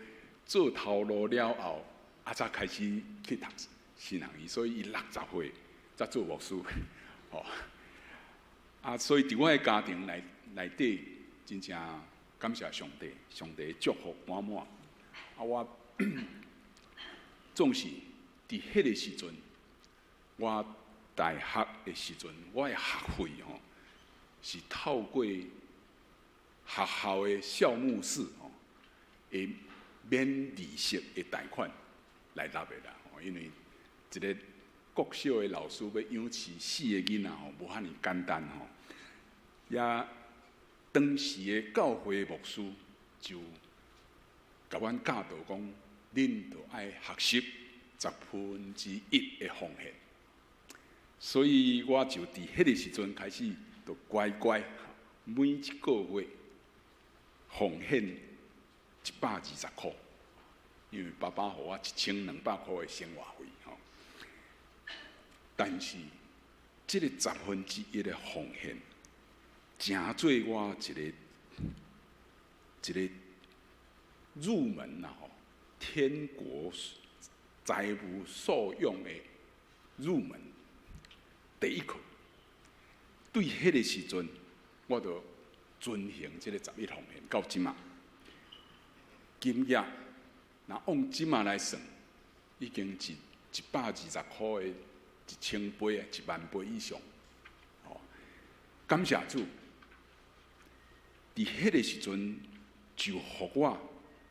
Speaker 5: 做頭路了後，啊，才開始去讀神學院，所以伊60歲才做牧師，吼。啊，所以佇我的家庭內底，真正感謝上帝，上帝祝福滿滿。啊，我總是佇彼个時陣，我大學的時陣，我的學費吼是透過學校的校務室吼，會免利息的貸款來納的啦。因為一个國小的老師欲養飼四个囡仔吼，無遐爾簡單吼。也當時的教會牧師就共阮教導講，恁著愛學習1/10的奉獻。所以我就佇彼个時陣開始，就乖乖每一個月奉獻120塊，因為爸爸予我1200塊的生活費吼。但是這個1/10的奉獻，成做我一个一个入門啦吼，天國財務素養的入門第一課。對彼个時陣，我就遵行這个十一奉獻到這馬。金額若按這馬來算，已經是120塊的1000倍啊，1萬倍以上。吼，感謝主，佇彼个時陣就予我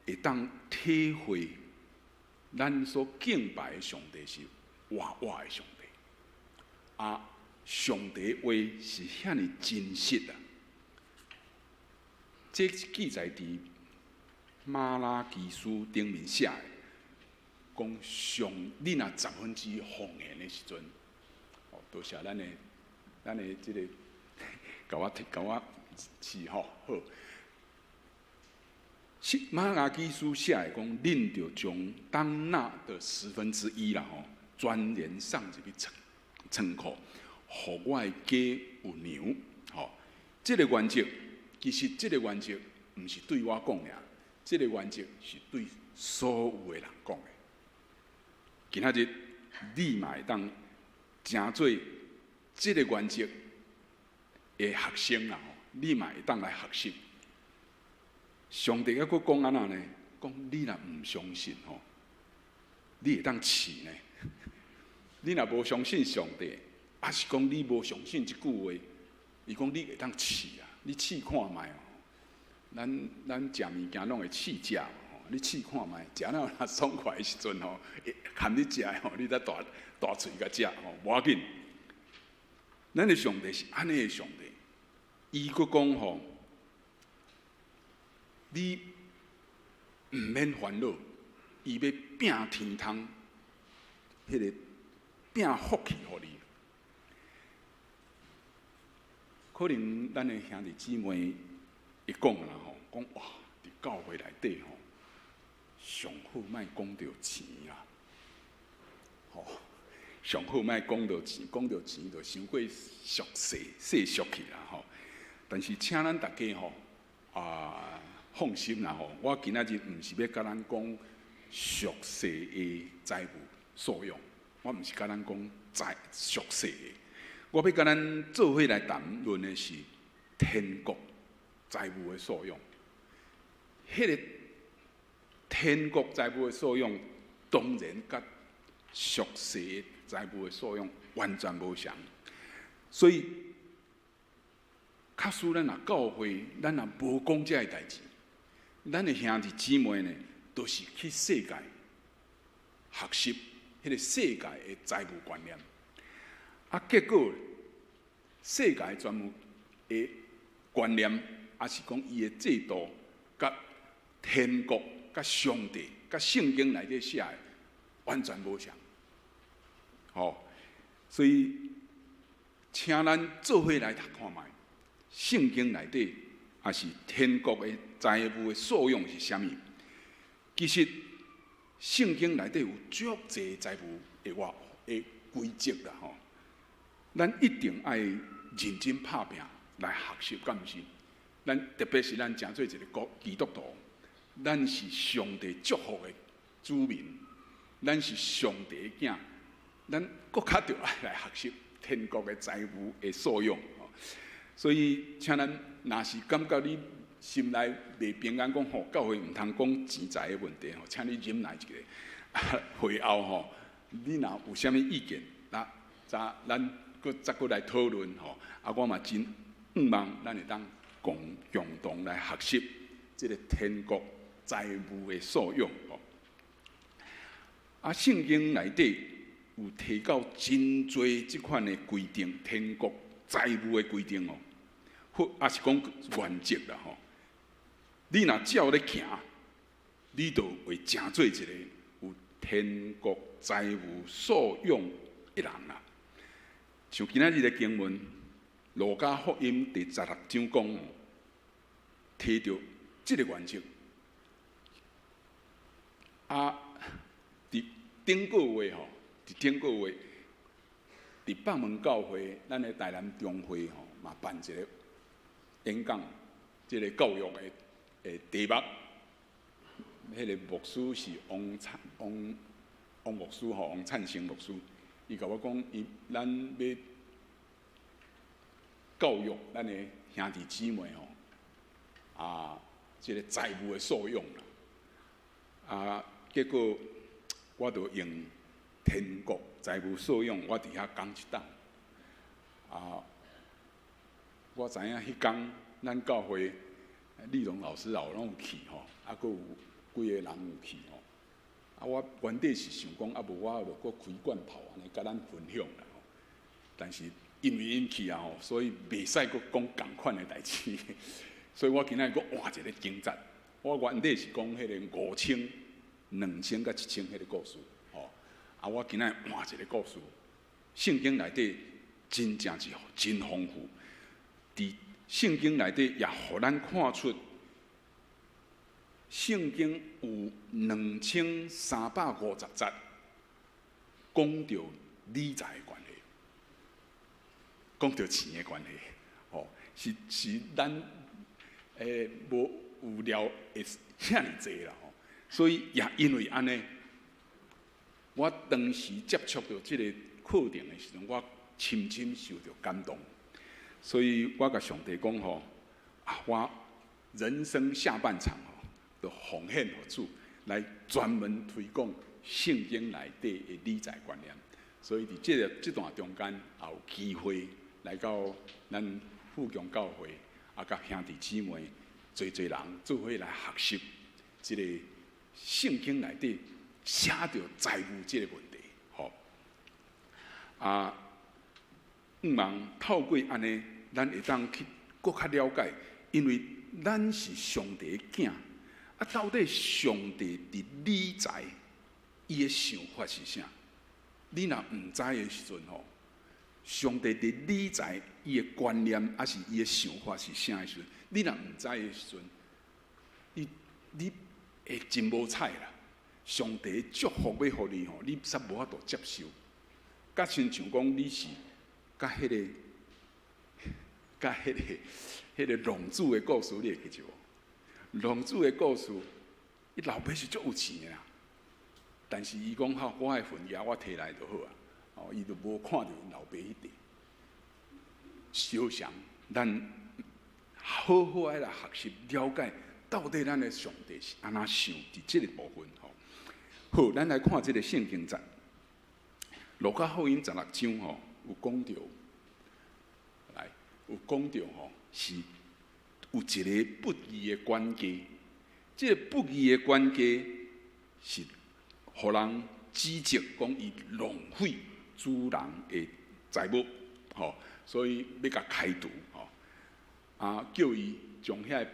Speaker 5: 會當體會，咱所敬拜的上帝是活活的上帝。啊，上帝話是遐爾真實啊！這記載佇瑪拉基書頂面寫的，講上你若1/10奉獻的時陣，哦，多謝咱的這个，共我共我試吼好。是瑪拉基書寫的講，恁著將當納的1/10啦吼，全然送入去倉庫，予我的家有糧。吼，這个原則其實這个原則毋是對我講爾，這个原則是對所有的人講的。今仔日你嘛會當成做這个原則的學生啦吼，你嘛會當來學習。上帝猶閣講按怎呢？講你若毋相信吼，你會當試呢？你若無相信上帝，抑是講你無相信這句話，伊講你會當試啊，你試看覓哦。咱食物件攏會試食吼，你試看覓，食了若爽快的時陣吼，會含你食的吼，你才大大喙共食吼，無要緊。咱的上帝是按呢的上帝，伊閣講吼，你毋免煩惱，伊欲摒天窗，彼个摒福氣予你。可能咱的兄弟姊妹會講啦吼，講哇，佇教會內底吼，上好莫講著錢啦，吼，上好莫講著錢，講著錢就傷過俗世世俗去啦吼。但是請咱大家吼啊放心啦吼，我今仔日毋是欲共咱講俗世的財務素養，我毋是共咱講財俗世的，我欲共咱做伙來談論的是天國財務的素養。彼个天國財務的素養，當然佮俗世的財務的素養完全無相。所以，假使咱若教會，咱若無講這个代誌，咱的兄弟姊妹呢，都是去世界學習彼个世界的財務觀念。啊，結果世界全部的觀念，抑是講伊的制度，佮天國、佮上帝、佮聖經內底寫的完全無相。吼，所以請咱做伙來讀看覓，聖經內底抑是天國的財務的素養是啥物？其實聖經內底有足濟財務的話的規則啦，吼。咱一定愛認真拍拚來學習，敢毋是？咱特別是咱成做一個國基督徒，咱是上帝祝福的子民，咱是上帝的囝，咱閣較著愛來學習天國的財務的素養。所以，請咱若是感覺你心內袂平安，講吼教會毋通講錢財的問題吼，請你忍耐一下。會後吼，你若有啥物意見，那咱咱閣再閣來討論吼。啊，我嘛真向望咱會當共同來學習這个天國財務的素養吼。啊，聖經內底有提到真濟這款的規定，天國財務的規定哦，或抑是講原則啦吼。你若照咧行，你就會成做一個有天國財務素養的人啦。像今仔日的經文，《路加福音》第十六章講，提著這个原則。啊，佇頂個月吼，佇頂個月，佇北門教會，咱的台南中會吼，嘛辦一個演講，這个教育的題目，彼个牧師是王燦王王牧師吼，王燦成牧師，伊共我講，伊咱欲教育咱的兄弟姊妹吼，啊，這个財務的素養啦，啊，結果我就用天國財務素養，我佇遐講一檔，啊，我知影彼工咱教會麗榮老師也攏有去吼，啊，閣有幾個人有去吼，啊，我原底是想講，啊，無我就閣開罐頭按呢，共咱分享啦吼，但是因為𪜶去啊吼，所以袂使閣講仝款的代誌，所以我今仔日閣換一个經節。我原底是講彼个5000、2000佮1000彼个故事，吼。啊，我今仔日換一个故事。聖經內底真正是真豐富，佇聖經內底也予咱看出，聖經有2350節講著理財的關係，講著錢的關係，吼，是咱無有料會遐爾濟啦吼，所以也因為按呢，我當時接觸著這个課程的時陣，我深深受著感動，所以我共上帝講吼，啊，我人生下半場吼，就奉獻予主，來專門推廣聖經內底的理財觀念。所以佇這个這段中間，也有機會來到咱富強教會，啊，佮兄弟姊妹濟濟人做伙來學習這个聖經內底寫著財務這个問題，吼。啊，向望透過按呢，咱會當去閣較了解，因為咱是上帝的囝，啊，到底上帝佇理財，伊的想法是啥？你若毋知的時陣吼，上帝佇理財伊的觀念，抑是伊的想法是啥的時陣，你若毋知的時陣，你會真無彩啦。上帝祝福欲予你吼，你煞無法度接受。佮親像講你是佮彼个浪子的故事，你會記得無？浪子的故事，伊老爸是足有錢的啦，但是伊講吼，我的份額我提來就好啊。哦，伊就無看著𪜶老爸彼塊。相像，咱好好愛來學習了解，到底咱的上帝是按怎想佇這个部分吼。好，咱來看這个聖經節。路加福音十六章吼，有講著，來有講著吼，是有一个不義的管家。這个不義的管家是予人指責講伊浪費主人的財物，吼，所以欲共開除，吼，啊，叫伊將遐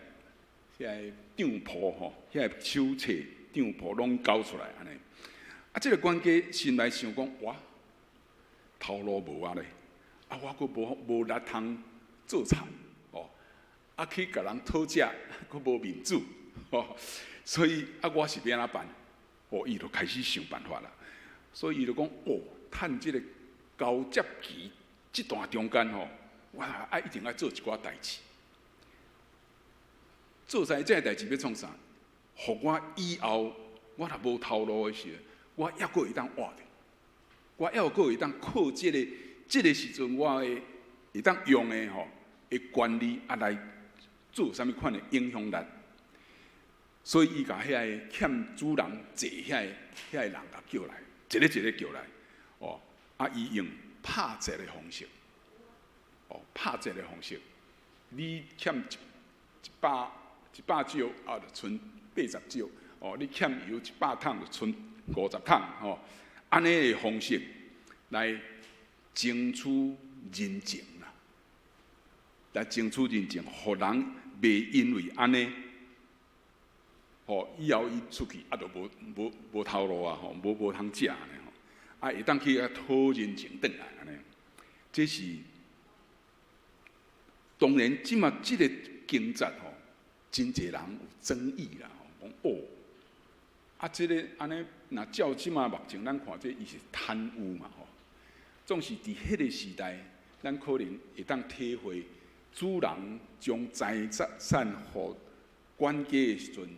Speaker 5: 个帳簿吼，遐个手冊帳簿攏交出來按呢。啊，這个管家心內想講，哇，頭路無啊咧，啊，我閣無力通做菜，哦，啊去共人討食，閣無面子，吼，所以啊，我是欲按怎辦？哦，伊就開始想辦法啦。所以伊就講，哦，趁這个交接期這段中間吼，我愛一定愛做一寡代誌。做啥這个代誌欲創啥？予我以後我若無頭路的時候，我猶閣會當活著，我猶閣會當靠這个時陣，我會會當用的吼的權利啊來做啥物款的影響力。所以伊共遐个欠主人債遐个人共叫來，一个一个叫來，哦，啊，伊用拍折的方式，哦，拍折的方式，你欠一百石，啊，就賰80石，哦，你欠油100桶就賰50桶，吼，按呢的方式來爭取人情啦，來爭取人情，予人袂因為按呢。吼，以後伊出去啊，就無頭路啊，吼，無通食按呢吼，啊，會當去遐討人情轉來按呢。這是當然，這馬這个經節吼，真濟人有爭議啦，吼，講哦，啊，這个按呢，若照這馬目前咱看這伊是貪污嘛，吼。總是佇彼个時代，咱可能會當體會主人將財產予管家的時陣，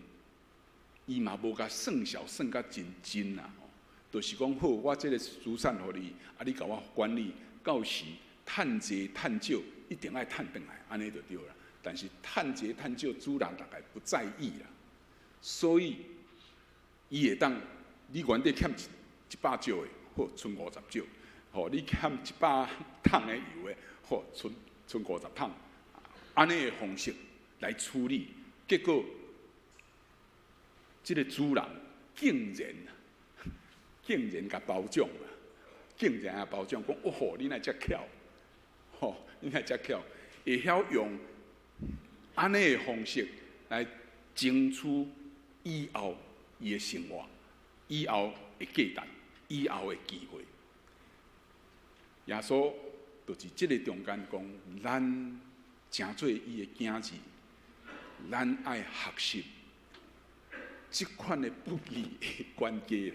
Speaker 5: 伊嘛無共算數算甲真真啦，吼，就是講好，我這个資產予你，啊，你共我管理，到時趁濟趁少，一定愛趁轉來，按呢就對啦。但是趁濟趁少，主人大概不在意啦，所以伊會當，你原底欠一百石的，好，賰50石；吼，你欠100桶的油的，好，賰50桶，按呢的方式來處理，結果這个主人竟然共褒獎啊！竟然共褒獎，講哦吼，你哪遮巧，吼，你哪遮巧，會曉用按呢的方式來爭取以後伊的生活，以後的價值，以後的機會。耶穌就佇這个中間講，咱成做伊的囝兒，咱愛學習這款的不義的管家，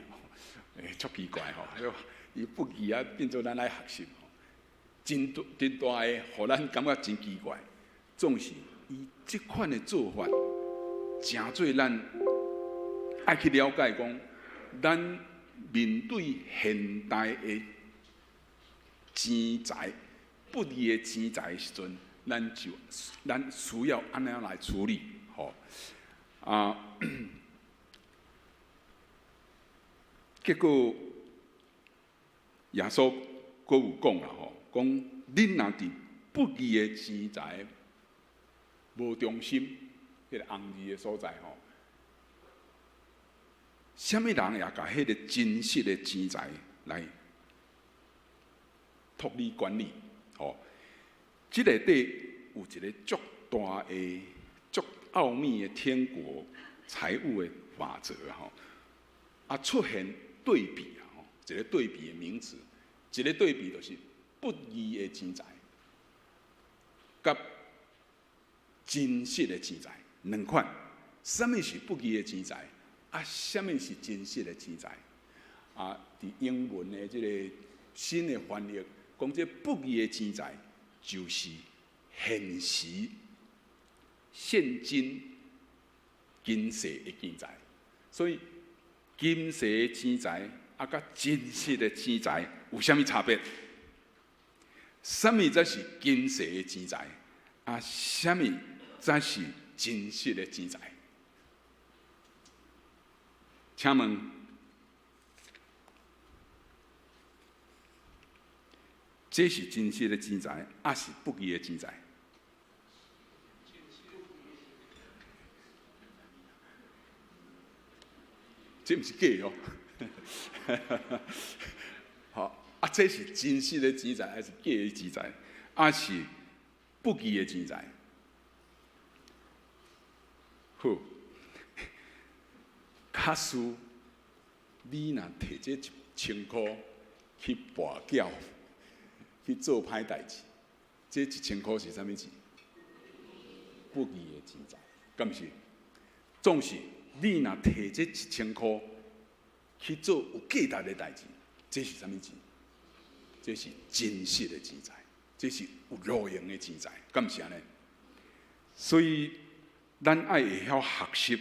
Speaker 5: 欸，足奇怪吼！伊不義啊，變做咱愛學習吼，真大真大的，予咱感覺真奇怪。總是伊這款的做法，成做咱愛去了解講，咱面對現代的錢財不義的錢財的時陣，咱需要按怎來處理？吼啊！結果耶穌閣有講啦吼，講恁若佇不義的錢財無忠心，彼个紅字的所在吼，啥物人會共彼个真實的錢財來託你管理？吼，這內底有一个足大的、足奧秘的天國財務的法則吼。啊，出現對比啊，吼，一个對比的名詞，一个對比就是不義的錢財，佮真實的錢財兩款。啥物是不義的錢財？啊，啥物是真實的錢財？啊，佇英文的這个新的翻譯，講這不義的錢財就是現時現今今世的錢財，所以。今世的錢財啊，佮真實的錢財有啥物差別？啥物才是今世的錢財？啊，啥物才是真實的錢財？請問，這是真實的錢財，抑是不義的錢財？這毋是假哦。好，啊，這是真實的錢財，還是假的錢財？抑是不義的錢財？好，假使你若提這一千箍去跋筊，去做歹代誌，這一千箍是啥物錢？不義的錢財，敢毋是？總是你若提這一千箍去做有價值的代誌，這是啥物錢？這是真實的錢財，這是有路用的錢財，敢毋是按呢？所以咱愛會曉學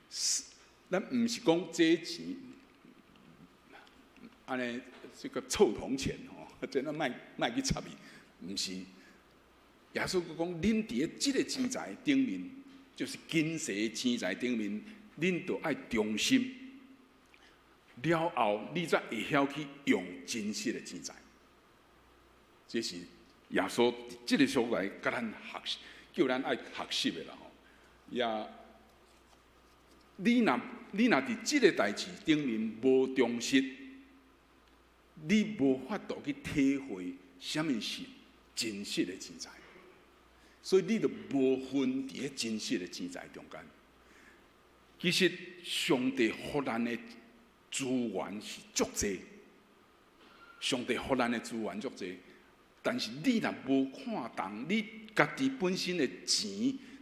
Speaker 5: 習，咱毋是講這錢按呢這個臭銅錢吼，這咱莫莫去插伊，毋是。耶穌閣講，恁佇咧這個錢財頂面，就是今世的錢財頂面，恁著愛忠心。了後，你才會曉去用真實的錢財。這是耶穌佇這個所在共咱學習，叫咱愛學習的啦吼。也，你若佇這個代誌頂面無忠實，你無法度去體會啥物是真實的錢財，所以你就無份佇咧真實的錢財中間。其實上帝予咱的資源是足濟，上帝予咱的資源足濟，但是你若無看重你家己本身的錢，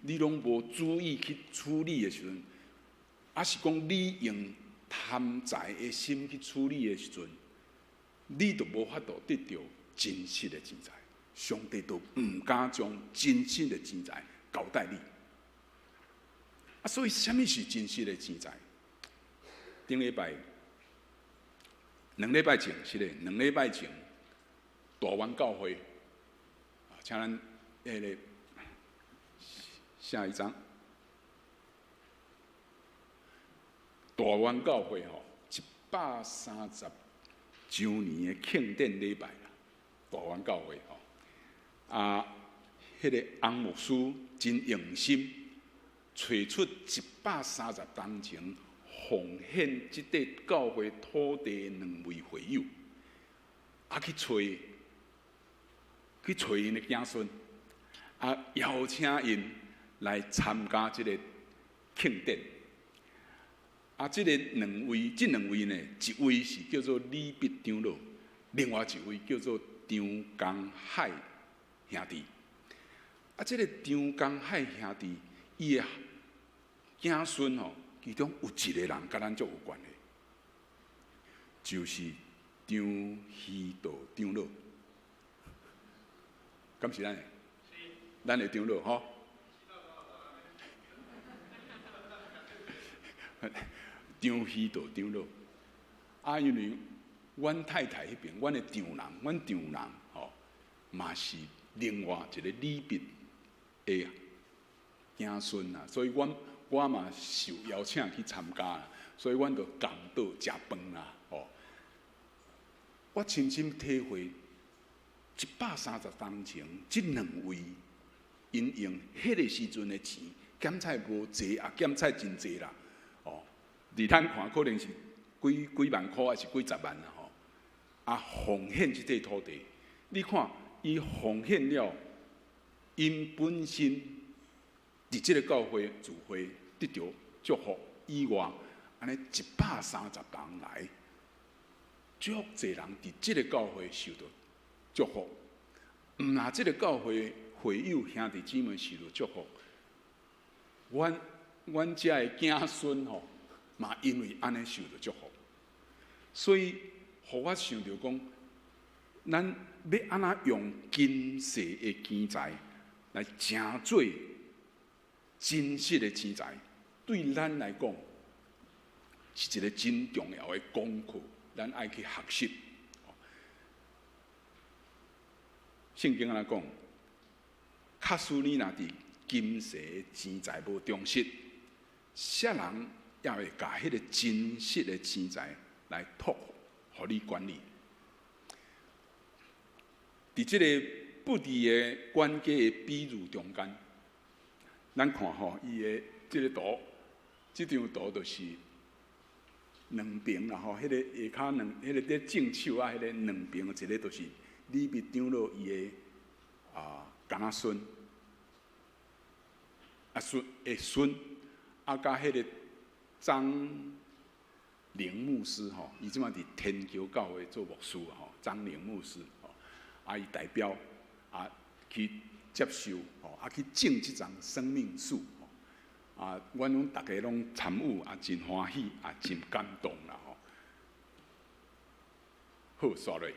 Speaker 5: 你攏無注意去處理的時陣，抑是講你用貪財的心去處理的時陣，你就無法度得著真實的錢財。上帝都毋敢將真實的錢財交代你。啊，所以啥物是真實的錢財？頂禮拜。兩禮拜前是咧，兩禮拜前大灣教會，請咱彼个下一張。大灣教會吼，130週年的慶典禮拜啦，大灣教會吼，啊，彼个翁牧師真用心，揣出130冬前。奉獻這塊教會土地兩位會友，啊去揣去揣𪜶的子孫，啊邀請𪜶來參加這個慶典。啊，這个兩位，這兩位呢，一位是叫做李碧長老，另外一位叫做張江海兄弟。啊，這个張江海兄弟，伊的子孫吼。其中有一個人佮咱足有關係，就是張希道長老，敢是咱的？咱的長老吼。張希道長老，啊，因為阮太太彼邊，阮的丈人，阮丈人吼，嘛是另外一個李碧的子孫啊，所以阮。我嘛受邀請去參加，所以阮就共桌食飯啦，吼。我深深體會，130冬前，這兩位𪜶用彼个時陣的錢，減菜無濟，也減菜真濟啦，哦。佇咱看可能是幾幾萬箍，還是幾十萬啦，吼。啊，奉獻這塊土地，你看伊奉獻了，𪜶本身佇這個教會聚會得著祝福以外，按呢130人來，足濟人佇這個教會受著祝福。毋若這個教會會友兄弟姊妹受著祝福，阮阮遮的子孫吼，嘛因為按呢受著祝福。所以，予我想著講，咱欲按怎用今世的錢財來成做真實的錢財，對咱來講是一個真重要的功課，咱愛去學習。聖經按怎講？假使你若佇今世的錢財無忠實，啥人也會共彼個真實的錢財來託予你管理？佇佇這个不治的管家的比喻中間，咱看吼，伊的這个圖，這張圖就是兩爿啦吼，彼個下跤兩，彼個佇正手啊，彼個兩爿，一个就是利未長老伊的囡仔孫，啊孫的孫，啊佮彼個張寧牧師吼，伊這擺佇天橋教會做牧師吼，張寧牧師吼，啊伊代表啊去接受吼，啊去種這叢生命樹吼，啊，阮攏逐家攏參與，啊真歡喜，啊真感動啦吼。好，煞落。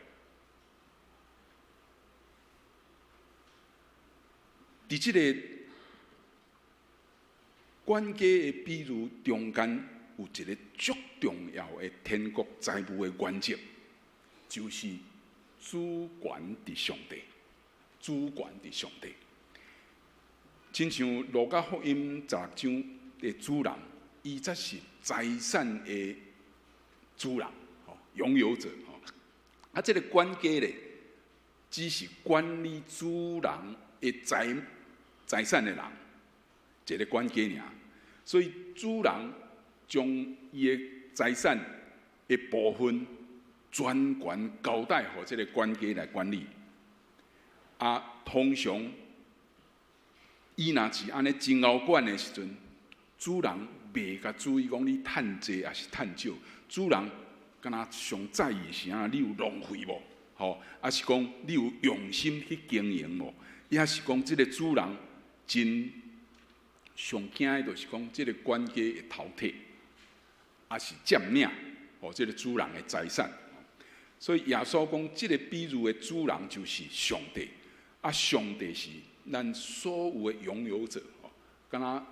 Speaker 5: 佇這个管家的比喻中間，有一个足重要的天國財務的原則，就是主權佇上帝，主權佇上帝。親像路加福音十六章的主人，伊才是財產的主人，吼，擁有者，吼。啊，這个管家咧，只是管理主人的財產的人，一个管家爾。所以主人將伊的財產的部分全權交代予這个管家來管理。啊，通常伊若是按呢真𠢕管的時陣，主人袂共注意講你趁濟抑是趁少，主人敢若上在意的是按怎，你有浪費無？吼，抑是講你有用心去經營無？抑是講這个主人真上驚的，就是講這个管家會偷摕，抑是佔領予這个主人的財產。所以耶穌講，這个比喻的主人就是上帝，啊，上帝是咱所有的擁有者。吼，敢若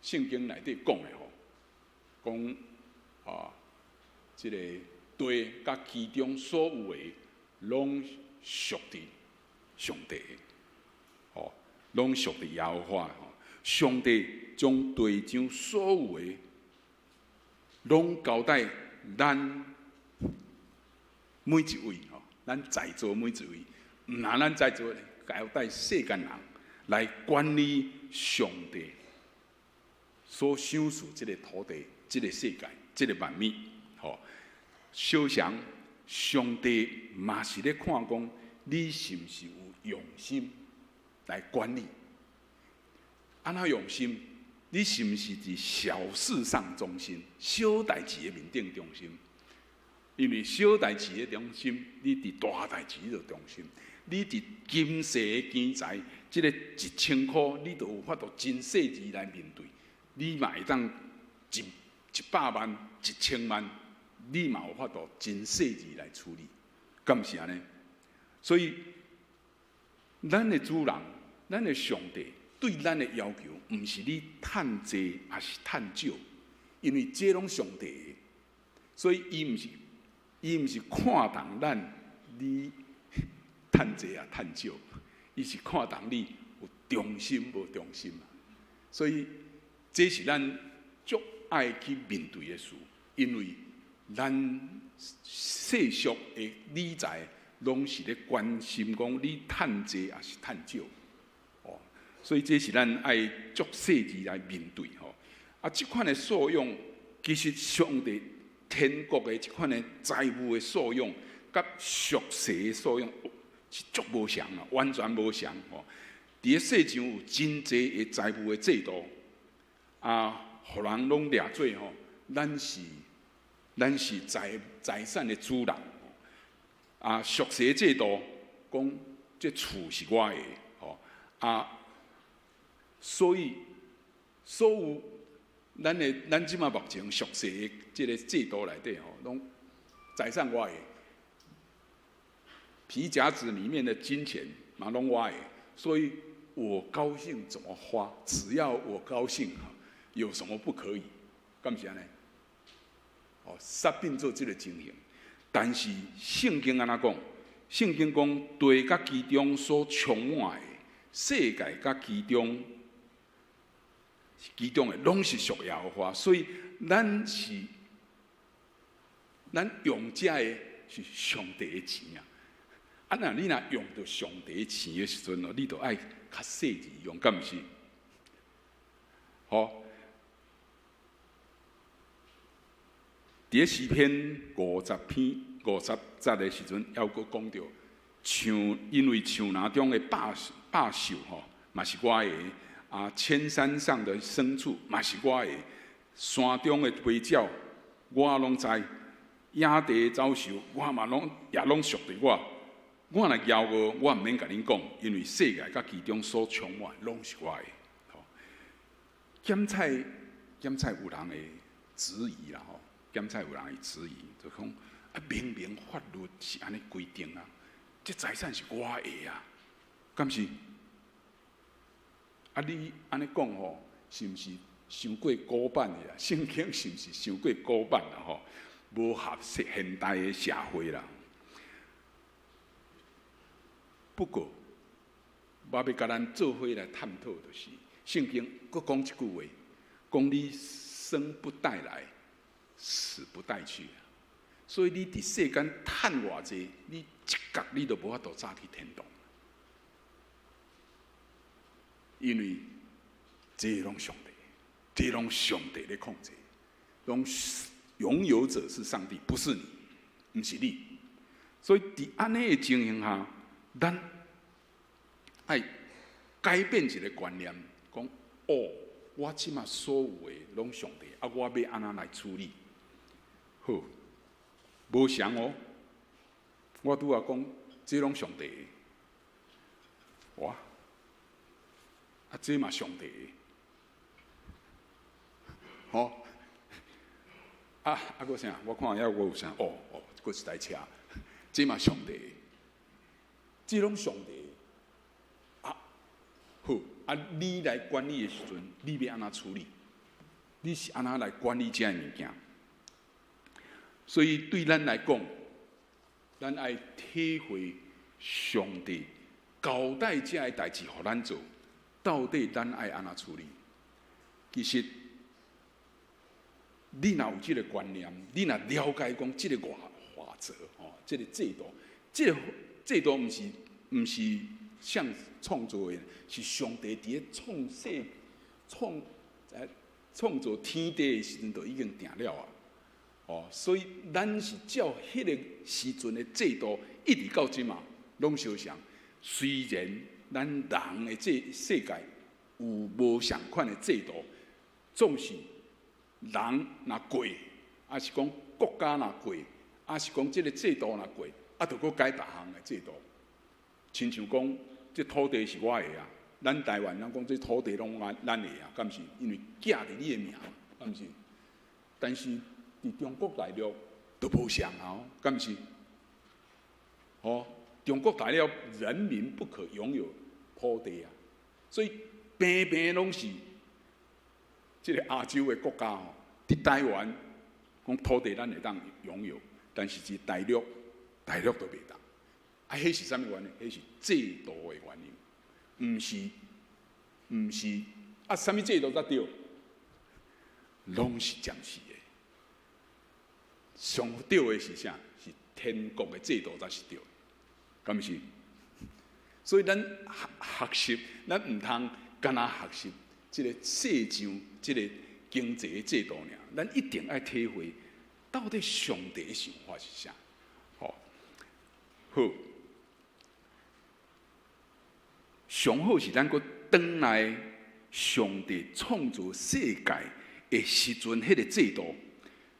Speaker 5: 聖經內底講的吼，講啊，這个地佮其中所有的，攏屬佇上帝的，吼，攏屬佇耶和華的。上帝將地上所有的，攏交代咱每一位吼，咱在座每一位，毋但咱在座，交代世間人來管理上帝所賞賜這个土地、這个世界、這个萬物，吼。小想上帝嘛是咧看講，你是毋是有用心來管理？按怎用心？你是毋是佇小事上忠心，小代誌的面頂忠心？因為小代誌的忠心，你佇大代誌就忠心。你佇今世的錢財，這个一千箍，你就有法度真細緻來面對。你嘛會當一百萬、一千萬，你嘛有法度真細緻來處理，敢毋是按呢？所以，咱的主人，咱的上帝對咱的要求，毋是你趁濟抑是趁少，因為這攏上帝的，所以伊毋是看重咱你趁濟抑趁少，伊是看重你有忠心無忠心。所以這是咱足愛去面對的事，因為咱世俗的理財攏是咧關心講你趁濟抑是趁少，哦，所以這是咱愛足細緻來面對吼。啊，這款的素養，其實上帝天國的這款的財務的素養，佮屬世的素養是足無相啊，完全無相吼。佇咧世上有真濟的財務的制度，啊，予人攏掠做吼，咱是財產的主人。啊，屬世制度講這厝是我的，吼啊，所以所有咱的咱這馬目前屬世的這个制度內底吼，攏財產我的，皮夾子裡面的金錢嘛攏我的，所以我高興怎麼花，只要我高興，有什麼不可以？敢是按呢？哦，煞變做這个情形。但是聖經按怎講？聖經講地佮其中所充滿的，世界佮其中其中的攏是屬耶和華，所以咱用這的是上帝的錢啊！啊，若你若用著上帝錢的時陣哦，你就愛較細緻用，敢毋是？好，佇咧詩篇50篇50節的時陣，猶閣講著樹，因為樹林中的百百獸吼，嘛是我的；啊，千山上的牲畜嘛是我的；山中的飛鳥，我攏知；野地的走獸，我嘛攏也攏屬佇我。我若驕傲，我毋免共恁講，因為世界佮其中所充滿，攏是我的。檢採檢採有人會質疑啦吼，檢採有人會質疑，就講啊，明明法律是按呢規定啊，這財產是我的啊，敢是？啊，你按呢講吼，是毋是傷過古板的啊？聖經是毋是傷過古板啦吼？無合現代的社會啦。不過，我欲共咱做伙來探討，就是聖經閣講一句話，講你生不帶來，死不帶去。所以你佇世間趁偌濟，你一角你都無法度帶去天堂。因為這攏上帝，這攏上帝咧控制，攏擁有者是上帝，不是你，毋是你。所以佇按呢的情形下，咱愛改變一個觀念，講哦，我這馬所有的攏上帝，啊，我欲按怎來處理？好，無相哦。我拄仔講，這攏上帝的，哇！啊，這嘛上帝的，吼！啊啊，閣啥？我看猶閣有啥？哦哦，閣一台車，這嘛上帝的，這攏上帝的。啊，好，啊，你來管理的時陣，你欲按怎處理？你是按怎來管理這个物件？所以對咱來講，咱愛體會上帝交代這个代誌予咱做，到底咱愛按怎處理？其實，你若有這个觀念，你若了解講這个法則吼，這个制度，這个制度毋是誰創造的，是上帝佇咧創世創創造天地的時陣就已經定了啊！哦，所以咱是照彼个時陣的制度，一直到這馬攏相像。雖然咱人的這世界有無仝款的制度，總是人若過，抑是講國家若過，抑是講這个制度若過，啊，就閣改別項的制度。親像講，這土地是我的啊，咱台灣人講這土地攏咱的啊，敢毋是？因為寄佇你的名，敢毋是？但是佇中國大陸就無相啊，敢毋是？哦，中國大陸人民不可擁有土地啊，所以平平攏是這个亞洲的國家吼，佇台灣講土地咱會當擁有，但是佇大陸，大陸都袂當。啊，彼是啥物原因？彼是制度的原因，毋是，毋是啊，啥物制度才對？攏是暫時的。上對的是啥？是天國的制度才是對的，敢毋是？所以咱學學習，咱毋通干焦學習這个世上這个經濟的制度爾，咱一定愛體會到底上帝的想法是啥。吼，好，上好是咱閣轉來上帝創造世界的時陣，彼个制度，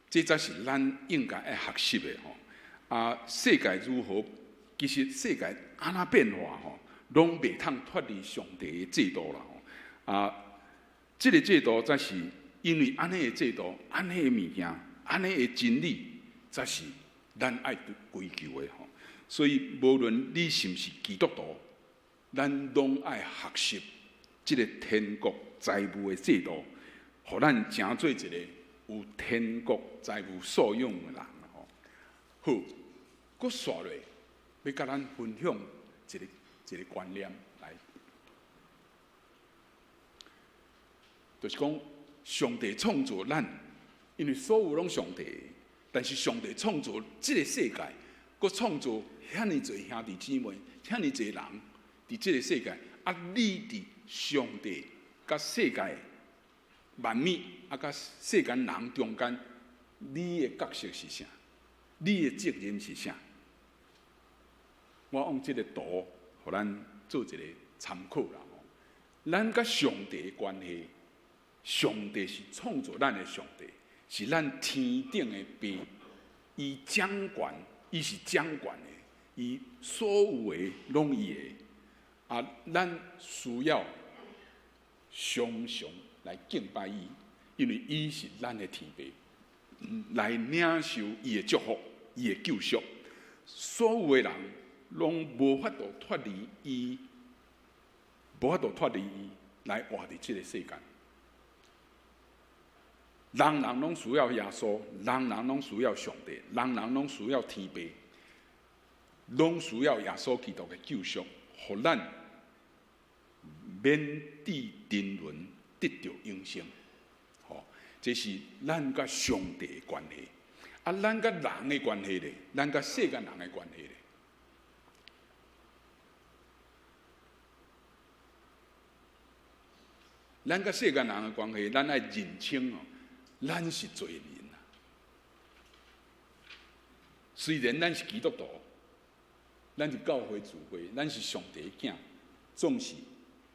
Speaker 5: 這才是咱應該愛學習的吼。啊，世界如何？其實世界按怎變化吼，攏袂通脫離上帝的制度啦吼。啊，這个制度才是因為按呢的制度、按呢的物件、按呢的真理，才是咱愛追求的吼。所以，無論你是毋是基督徒，咱攏愛學習這个天國財務的制度，予咱成做一个有天國財務素養的人吼。好，閣紲落，欲共咱分享一个一个觀念來，就是講上帝創造咱，因為所有攏上帝，但是上帝創造這个世界，閣創造遐爾濟兄弟姊妹，遐爾濟人佇這个世界。啊，你佇上帝佮世界萬物啊，佮世間人中間，你的角色是啥？你的責任是啥？我用這个圖，予咱做一个參考啦。咱佮上帝的關係，上帝是創造咱的上帝，是咱天頂的爸，伊掌權，伊是掌權的，伊所有的攏伊的。啊，咱需要常常來敬拜伊，因為伊是咱的天父，來領受伊的祝福、伊的救贖。所有的人攏無法度脫離伊，無法度脫離伊來活佇這个世間。人人攏需要耶穌，人人攏需要上帝，人人攏需要天父，攏需要耶穌基督的救贖，予咱免致沉淪，得著永生。吼，這是咱佮上帝的關係。啊，咱佮人的關係咧，咱佮世間人的關係咧。咱佮世間人的關係，咱愛認清哦，咱是罪人啊。雖然咱是基督徒，咱是教會聚會，咱是上帝的囝，總是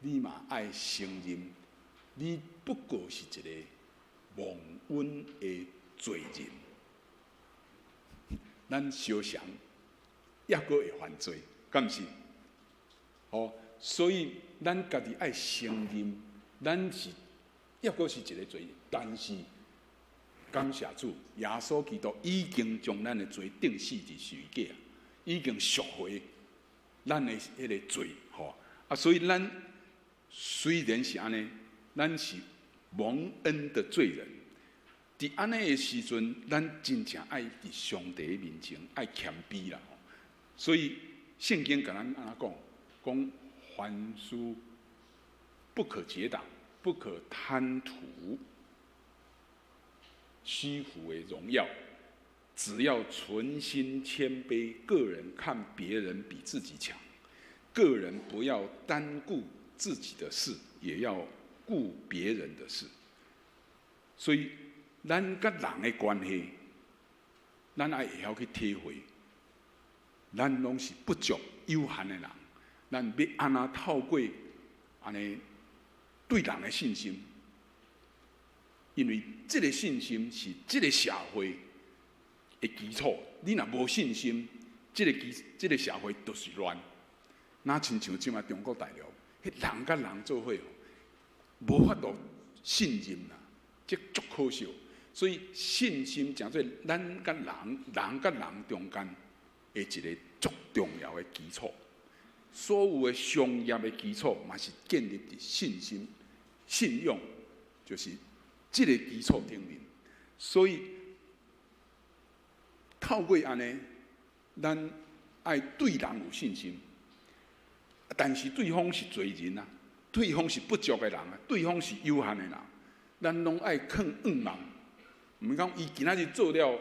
Speaker 5: 你嘛愛承認，你不過是一个忘恩的罪人。咱相常猶閣會犯罪，敢毋是？哦，所以咱家己愛承認，咱是猶閣是一个罪人，但是感謝主，耶穌基督已經將咱的罪釘死佇十字架，已經贖回咱的彼个罪，吼啊！所以咱雖然是按呢，咱是蒙恩的罪人。佇按呢的時陣，咱真正愛佇上帝面前愛謙卑啦。所以聖經共咱按怎講？講凡事不可結黨，不可貪圖虛浮的榮耀，只要存心謙卑，個人看別人比自己強，個人不要單顧自己的事，也要顧別人的事。所以，咱佮人的關係，咱愛會曉去體會，咱攏是不足有限的人，咱欲按怎透過按呢對人的信心，因為這个信心是這个社會的基礎。你若無信心，這个基這个社會就是亂。若親像這馬中國大陸，彼人佮人做伙，無法度信任啦，這足可惜。所以信心成做咱佮人、人佮人中間的一个足重要的基礎。所有的商業的基礎嘛是建立佇信心、信用，就是這个基礎頂面。所以透過按呢，咱愛對人有信心，但是對方是罪人啊，對方是不足的人啊，對方是有限的人，咱攏愛囥向望。毋講伊今仔日做了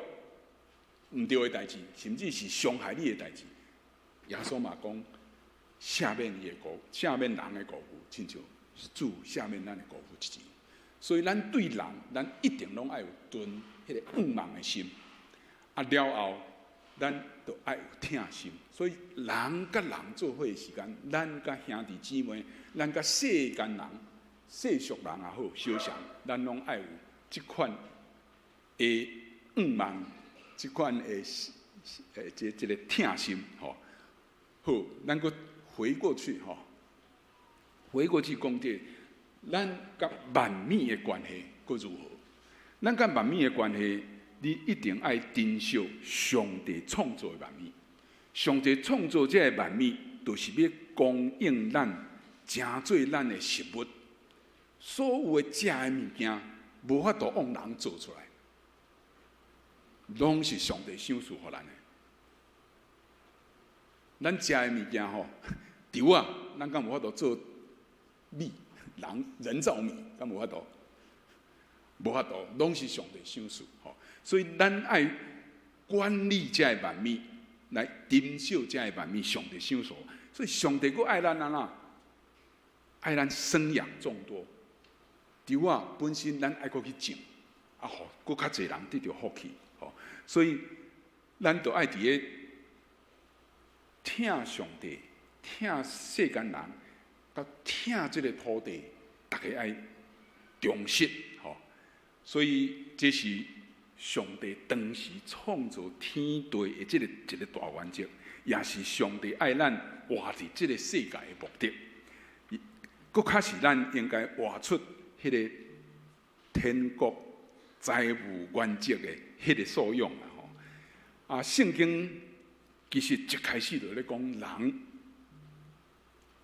Speaker 5: 毋對的代誌，甚至是傷害你的代誌，耶穌嘛講赦免伊的過，赦免人的過誤，親像主赦免咱的過誤一樣。所以咱對人，咱一定攏愛有存彼个向望的心。啊，了後咱就愛有疼心。所以人佮人做伙的時間，咱佮兄弟姊妹，咱佮世間人、世俗人也好，相像，咱攏愛有這款的向望，這款的這個疼心，吼。好，咱閣回過去，吼，回過去講這，咱佮萬物的關係閣如何？咱佮萬物的關係，你一定愛珍惜上帝創造的萬物。上帝創造這个萬物，就是欲供應咱，成做咱的食物。所有的食的物件，無法度用人做出來，攏是上帝賞賜予咱的。咱食的物件吼，稻仔，咱敢有法度做米？人人造米，敢無法度？無法度，攏是上帝賞賜吼。所以咱愛管理這个萬物，來珍惜遮的萬物，上帝賞賜。所以上帝閣愛咱按怎？愛咱生養眾多。稻仔本身咱愛閣去種，啊，予閣較濟人得著福氣。吼，所以咱著愛佇咧疼上帝、疼世間人，佮疼這个土地，逐家愛重視。吼，所以這是上帝當時創造天地的這个一个大原則，也是上帝愛咱活佇這个世界的目的。閣較是咱應該活出彼个天國財務原則的彼个素養啦吼。啊，聖經其實一開始就咧講人，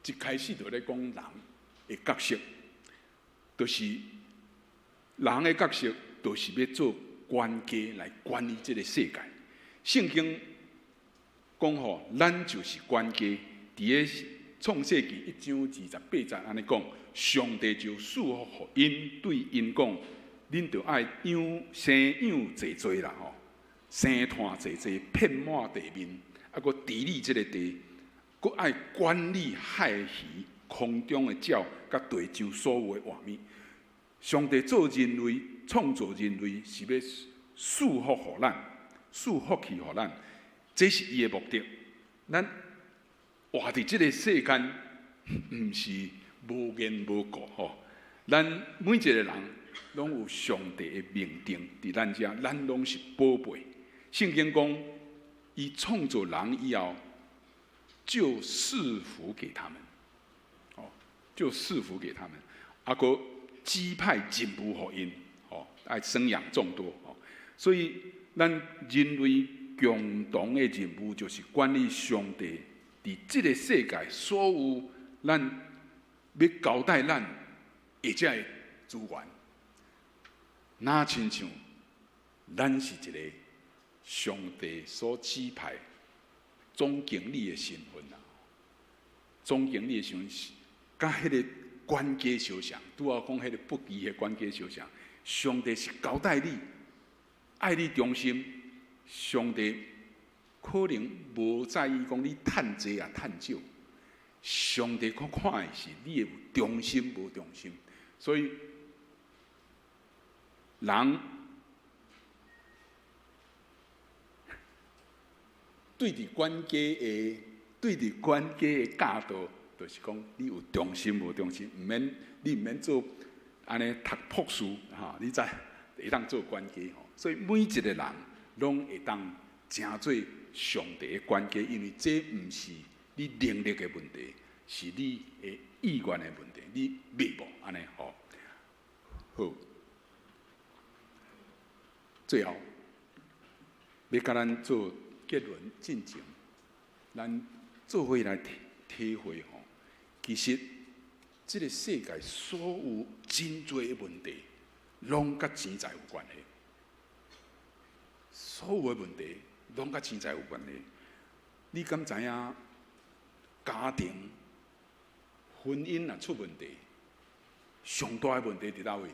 Speaker 5: 一開始就咧講人的角色，就是人的角色，就是欲做管家來管理這个世界。聖經講吼，咱就是管家，佇咧創世記一章二十八節按呢講，上帝就賜福予𪜶，對𪜶講，恁著愛養生養濟濟啦吼，生湠濟濟，遍滿地面，啊，閣治理這个地，閣愛管理海魚、空中的鳥，佮地上所有的活物。上帝造人類，創造人類是欲賜福予咱，賜福氣予咱，這是伊的目的。咱活佇這个世間，毋是無緣無故吼。咱每一个人攏有上帝的命定佇咱遮，咱攏是寶貝。聖經講，伊創造人以後，就賜福給他們，哦，就賜福給他們，啊，閣指派任務予𪜶，哦，愛生養眾多，哦，所以咱人類共同的任務就是管理上帝佇這个世界所有咱欲交代咱的這个資源，若親像咱是一個上帝所指派總經理的身份啊，總經理的身份是佮彼个管家相像，拄仔講彼个不義的管家相像，上帝是交代你，愛你忠心，上帝可能無在意講你趁濟抑趁少，上帝閣看的是你有忠心無忠心，所以人對佇管家的對佇管家的教導，就是講你有忠心無忠心，毋免你毋免做按呢讀博士吼，你才會當做管家吼。所以每一个人攏會當成做上帝的管家，因為這毋是你能力的問題，是你的意願的問題，你欲無按呢吼？好，最後欲共咱做結論進前，咱做伙來體會吼，其實這个世界所有真濟的問題，攏佮錢財有關係。所有的問題攏佮錢財有關係。你敢知影家庭、婚姻若出問題，上大的問題佇佗位？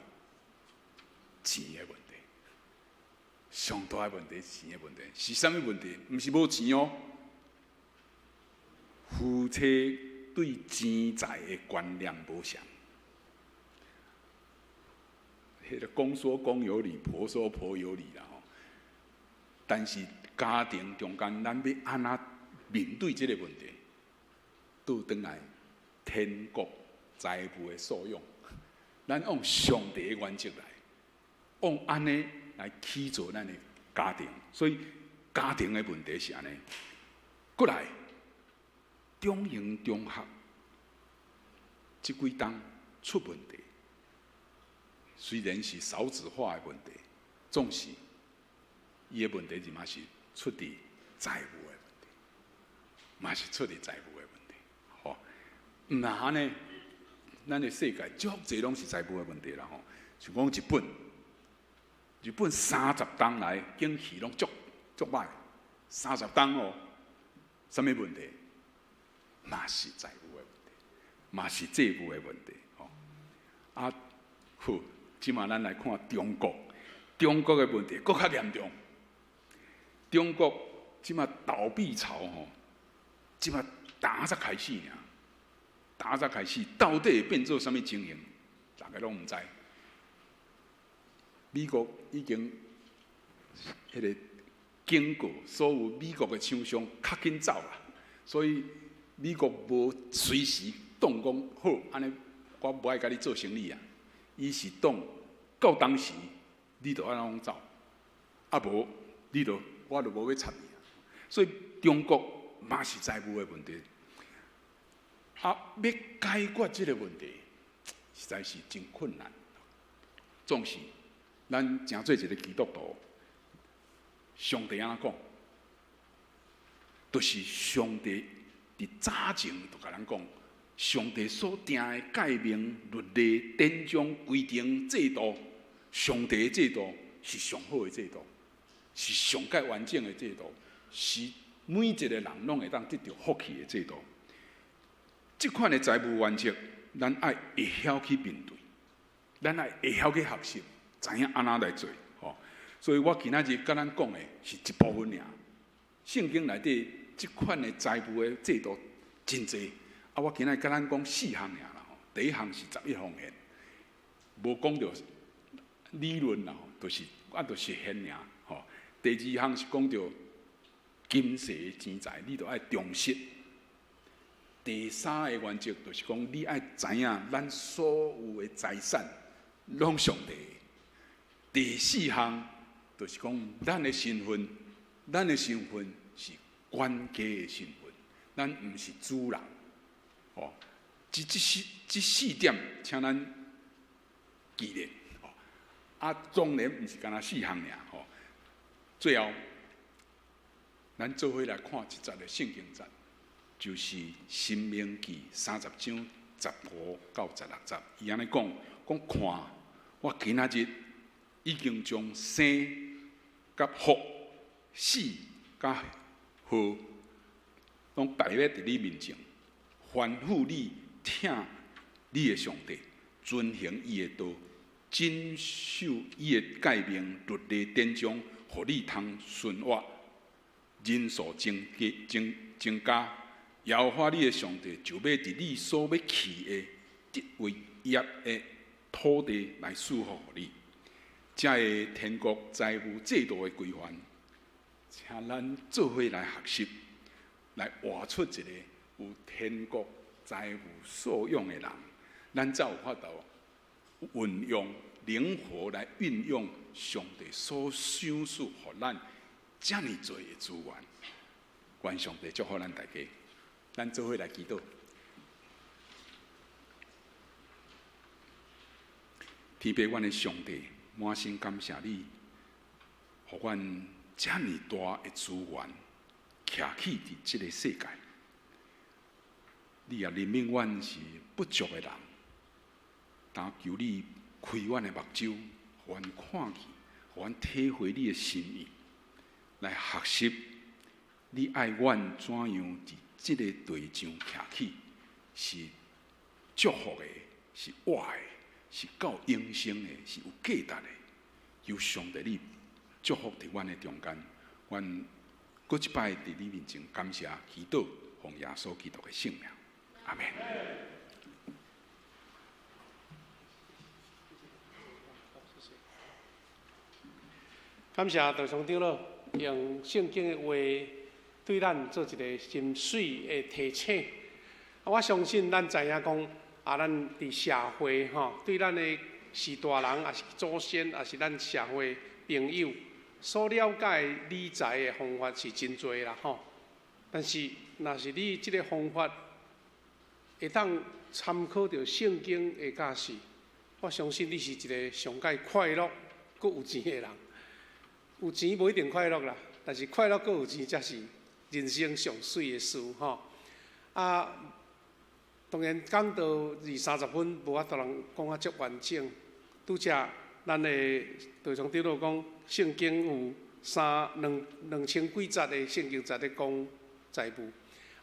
Speaker 5: 錢的問題。上大的問題是錢的問題，是啥物問題？毋是無錢哦。夫妻對錢財的觀念無相同。彼个公說公有理，婆說婆有理啦吼。但是家庭中間，咱欲按怎面對這个問題？倒轉來，天國財務的素養，咱按上帝的原則來，按按呢來起造咱的家庭。所以家庭的問題是按呢。過來，中型中學這幾冬出問題，雖然是少子化的問題，總是伊的問題就嘛是出佇財務的問題，嘛是出佇財務的問題。吼，毋若按呢，咱的世界足濟攏是財務的問題啦吼。像講日本，日本三十冬來景氣攏足足䆀，三十冬哦，啥物問題？嘛是財務的問題，嘛是債務的問題。吼，啊好，這馬咱來看中國，中國的問題閣較嚴重。中國這馬倒閉潮吼，這馬今才開始爾，今才開始，到底會變做啥物情形，大家攏毋知。美國已經彼个警告所有美國的廠商較緊走啦，所以美國無隨時當講好，按呢我無愛共你做生意啊。伊是當到當時，你就按呢攏走，啊無你就我就無欲插你啊。所以中國嘛是財務的問題，啊，欲解決這个問題，實在是真困難。總是咱成做一个基督徒，上帝按怎講，就是上帝佇早前就共咱講，上帝所定的誡命、律例、典章、規定、制度，上帝的制度是上好的制度，是上蓋完整的制度，是每一個人攏會當得著福氣的制度。這款的財務原則，咱愛會曉去面對，咱愛會曉去學習，知影按怎來做。吼，所以我今仔日共咱講的是一部分爾。聖經內底這款的財務的制度真濟，啊，我今仔日共咱講四項爾啦。吼，第一項是十一奉獻，無講著理論啦，就是啊，就是獻爾。吼，第二項是講著今世的錢財，你著愛忠實。第三个原則就是講，你愛知影咱所有的財產攏上帝的。第四項就是講，咱的身份，咱的身份是管家的身份，咱毋是主人。哦，這四點，請咱記得。啊，當然毋是干焦四項爾。吼，最後，咱做伙來看一節的聖經節。就是《申命記》30章15到16節，伊按呢講，講看，我今仔日已經將生佮福、死佮禍，攏擺咧佇你面前，吩咐你疼你的上帝，遵行伊的道，謹守伊的誡命、律例、典章，予你通存活，人數增加增增加。耶和華你的上帝就欲佇你所欲去的得為業的土地來賜福予你。這个天國財務制度的規範，請咱做伙來學習，來活出一个有天國財務素養的人，咱才有法度運用靈活來運用上帝所賞賜予咱遮爾濟的資源。願上帝祝福咱大家。咱做伙來祈禱。天父，阮的上帝，滿心感謝你，予阮遮爾大的資源，徛起佇這个世界。你也憐憫阮是不足的人，但求你開阮的目睭，予阮看見，予阮體會你的心意，來學習你愛阮怎樣佇這个地上徛起，是祝福的，是活的，是夠永生的，是有價值的。求上帝你祝福佇阮的中間，阮閣一擺佇你面前感謝祈禱，奉耶穌基督的聖名，阿們。
Speaker 3: 感謝道長長老用聖經的話對咱做一个真媠的提醒。我相信咱知影講，啊，咱佇社會吼，對咱的序大人，抑是祖先，抑是咱社會朋友所了解理財的方法是真濟啦吼。但是，若是你這个方法會當參考著聖經的教示，我相信你是一个上蓋快樂、閣有錢的人。有錢無一定快樂啦，但是快樂閣有錢才是人生上媠的事吼。啊，當然講到二三十分，無法度人講啊足完整。拄才咱的道長長老講，聖經有三兩兩千幾節的聖經節咧講財務。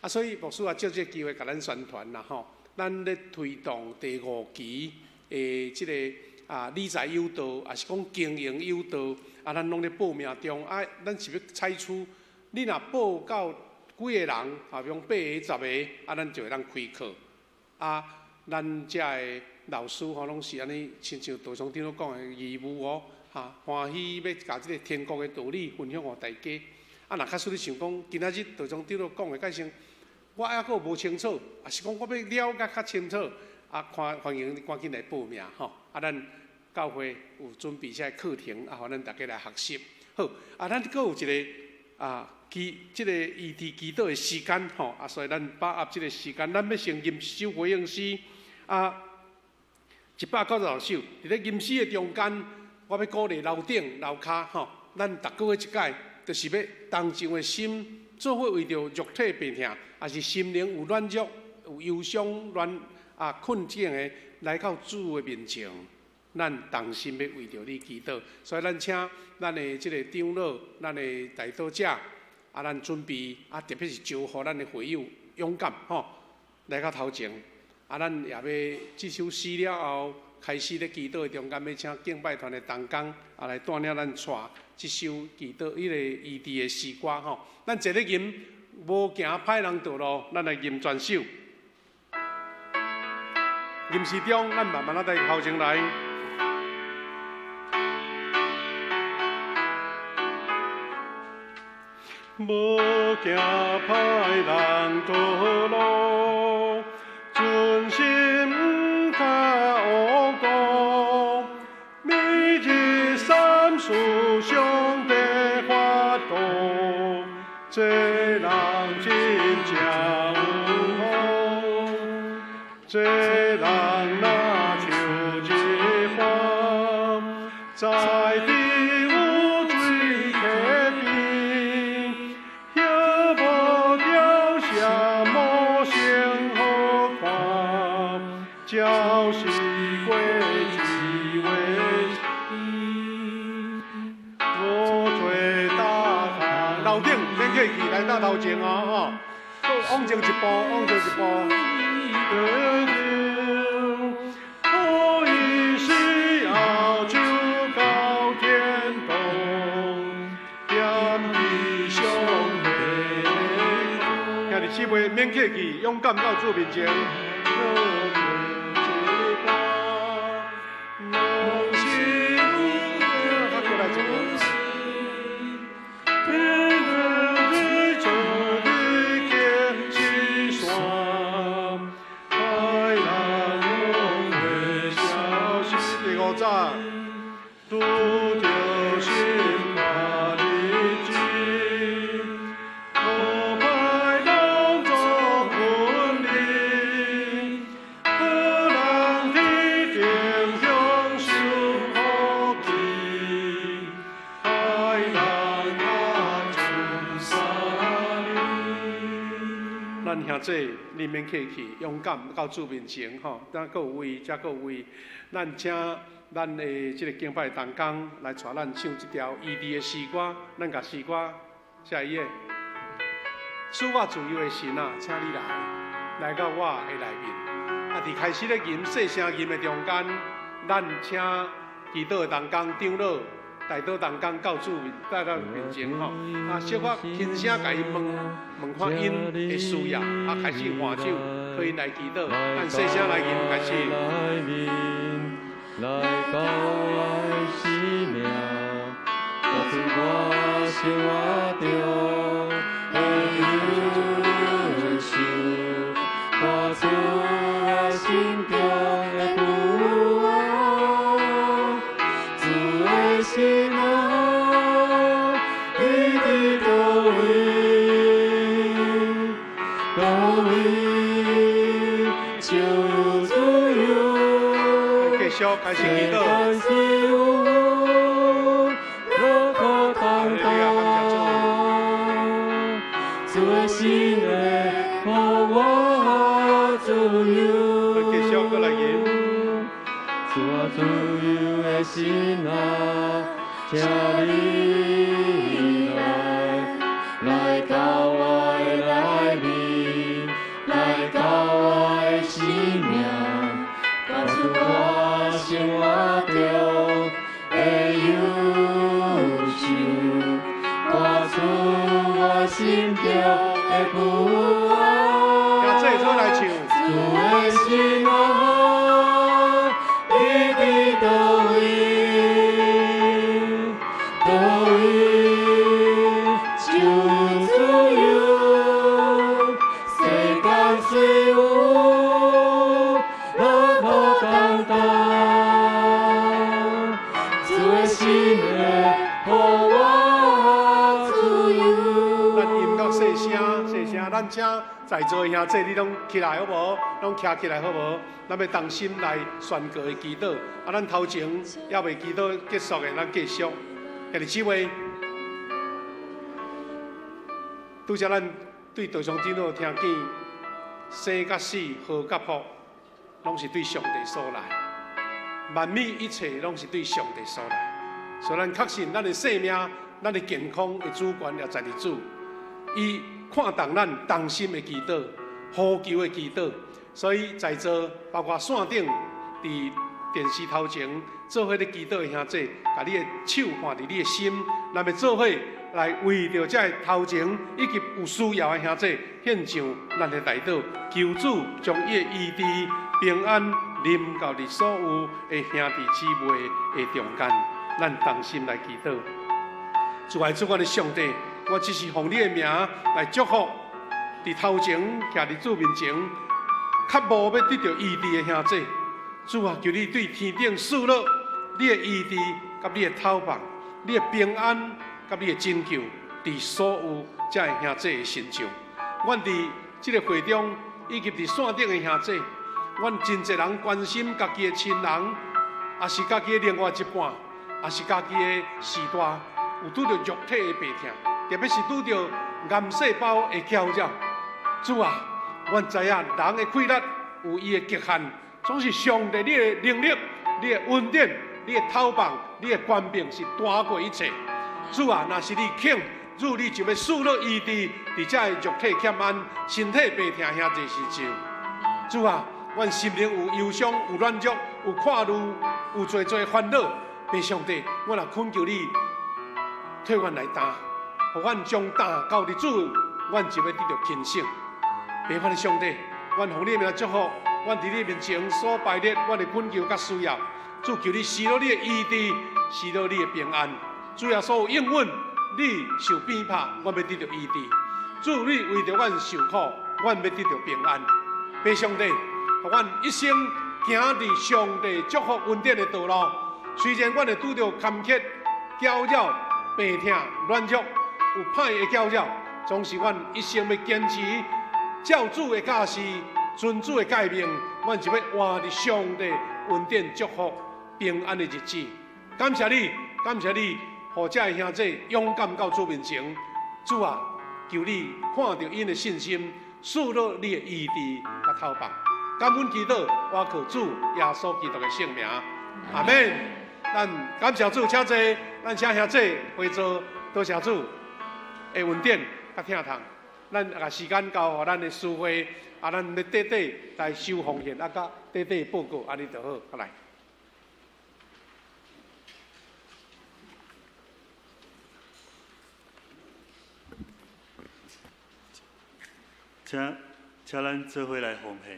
Speaker 3: 啊，所以牧師也藉這个機會共咱宣傳啦吼。咱咧推動第五期的這个啊理財有道，抑是講經營有道，啊，咱攏咧報名中。啊，咱是欲採取，你若報到幾个人，啊，比如八个、十个，啊，咱就會當開課。啊，咱遮的老師吼，攏是按呢，親像道長長老講的義務哦，哈，歡喜欲共這个天國的道理分享予大家。啊，若假使你想講，今仔日道長長老講的，解釋我猶閣無清楚，抑是講我欲了解較清楚，啊，看歡迎你趕緊來報名吼。啊，咱教會有準備這个課程，啊，予咱大家來學習。好，啊，咱閣有一个啊，祈這个醫治祈禱的時間吼，啊，所以咱把握這个時間，咱欲先吟一首回應詩，啊，196首，佇咧吟詩的中間，我欲鼓勵樓頂、樓跤吼，咱逐個月一擺，就是欲同情的心，做伙為著肉體病疼，抑是心靈有軟弱、有憂傷、軟啊困境的，來到主的面前，咱同心欲為著你祈禱。所以咱請咱的這个長老、咱的代禱者，啊，咱準備啊，特別是招呼咱的會友勇敢吼，來到頭前。啊，咱也欲這首詩了後，開始咧祈禱的中間，欲請敬拜團的同工啊來帶領咱帶這首祈禱、彼个醫治的詩歌吼。咱坐咧吟，無行歹人道路，咱來吟全首。吟詩中，咱慢慢仔來頭前來。無行歹人道路，存心毋跤烏顧，每日三思上帝法度，這人真正有福。這人若像一岸，在佇有水溪邊，葉無凋謝，無生好看，照是過一月時。我做大堂，樓頂免客氣，來到頭前哦，吼，往前一步，往前一步。可以死後就到天堂，踮佇上帝。兄弟姊妹免客氣，勇敢到主面前。拄著心肝日子，好歹攏做本領，好人鐵定享受福氣，歹人較出三年。咱兄弟，你免客氣，勇敢到主面前吼，咱閣有位，遮閣有位，咱請。咱的這个敬拜同工來帶咱唱這條醫治的詩歌，咱共詩歌寫伊的。賜我自由的神啊，請你來，來到我的內面。啊，佇開始咧吟細聲吟的中間，咱請祈禱的同工長老、代禱同工到主面，帶到面前吼。啊，小可輕聲共𪜶問問看𪜶的需要，啊，開始換手，可以來祈禱。咱細聲來吟，開始。
Speaker 1: 來到我的生命，活出我生活中的優秀，活出我心中的富有。主的心啊，你佇佗位？佗位就有自由。
Speaker 3: 繼續開始祈禱。繼續閣來吟。
Speaker 1: 賜我自由的神啊，請你來，來到我的內面，來到我的生命。活出我生活中的優秀，活出我心
Speaker 3: 咱請在座的兄弟，你攏起來好無？攏徛起來好無？咱欲同心來宣告的祈禱。啊，咱頭前猶未祈禱結束的，咱繼續。兄弟姊妹，拄才咱對道上長老聽見生佮死、禍佮福，攏是對上帝所來。萬物一切攏是對上帝所來。所以咱確信，咱的生命、咱的健康的主權也在佇主。伊看重咱同心的祈禱、呼求的祈禱。所以在座包括線頂佇電視頭前做伙咧祈禱的兄弟，共你的手放佇你的心，咱欲做伙來為著這个頭前以及有需要的兄弟獻上咱的代禱，求主將伊的醫治平安臨到佇所有的兄弟姊妹的中間，咱同心來祈禱。主愛主，阮的上帝，我只是奉你的名來祝福，佇頭前徛佇主面前，渴慕欲得著醫治的兄弟。主啊，求你對天頂賜落你的醫治，佮你的透放，你的平安，佮你的拯救，佇所有這个兄弟的身上。阮佇這个會中，以及佇線頂的兄弟，阮真濟人關心家己的親人，抑是家己的另外一半，抑是家己的序大，有拄著肉體的病痛，特別是拄著癌細胞的攪擾。主啊，阮知影人的氣力有伊的極限，總是上帝你的能力、你的恩典、你的透放、你的權柄是大過一切。主啊，若是你肯，主你就欲賜落醫治，佇這个肉體欠安、身體病痛兄弟身上。主啊，阮心靈有憂傷、有軟弱、有看慮、有濟濟煩惱。父上帝，我若懇求你替阮來擔，予阮將擔交佇主，阮就欲得著輕省。父阮的上帝，阮奉你的名祝福，阮佇你面前所擺列阮的懇求佮需要，主求你賜落你的醫治，賜落你的平安。主耶穌應允，你受鞭拍，阮欲得著醫治；主你為著阮受苦，阮欲得著平安。父上帝，予阮一生行佇上帝祝福恩典的道路。雖然阮會拄著坎坷、攪擾、病痛、軟弱，有歹的攪擾，總是阮一生欲堅持照主的教示、遵主的誡命，阮就欲活佇上帝恩典祝福平安的日子。感謝你，感謝你，予這个兄弟勇敢到主面前。主啊，求你看著𪜶的信心，賜落你的醫治佮透放。感恩祈禱，我靠主耶穌基督的聖名，阿們。咱感謝主，請坐，咱請兄弟回座，多謝主的恩典佮疼痛。咱共時間交予咱的司會，啊，咱欲短短來收奉獻，啊，佮短短報告，按呢就好，來。
Speaker 4: 請，請咱做伙來奉獻。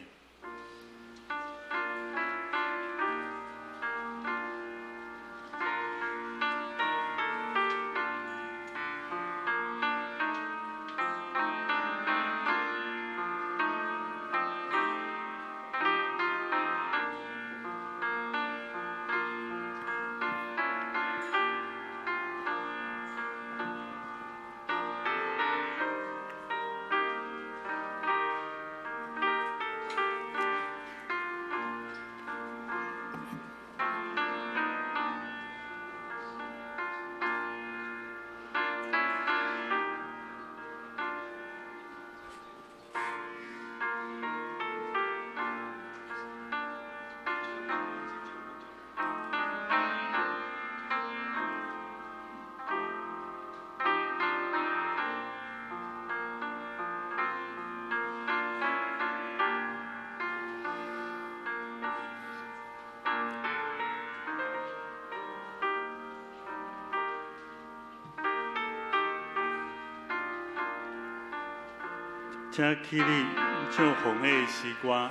Speaker 4: 請起立唱奉獻的詩歌。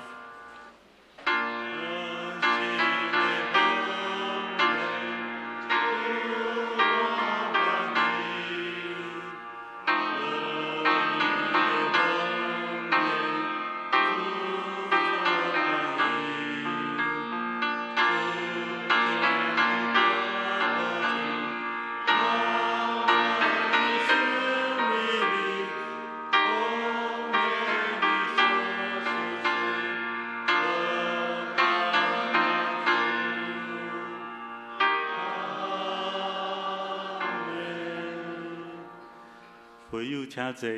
Speaker 4: 朋友請坐。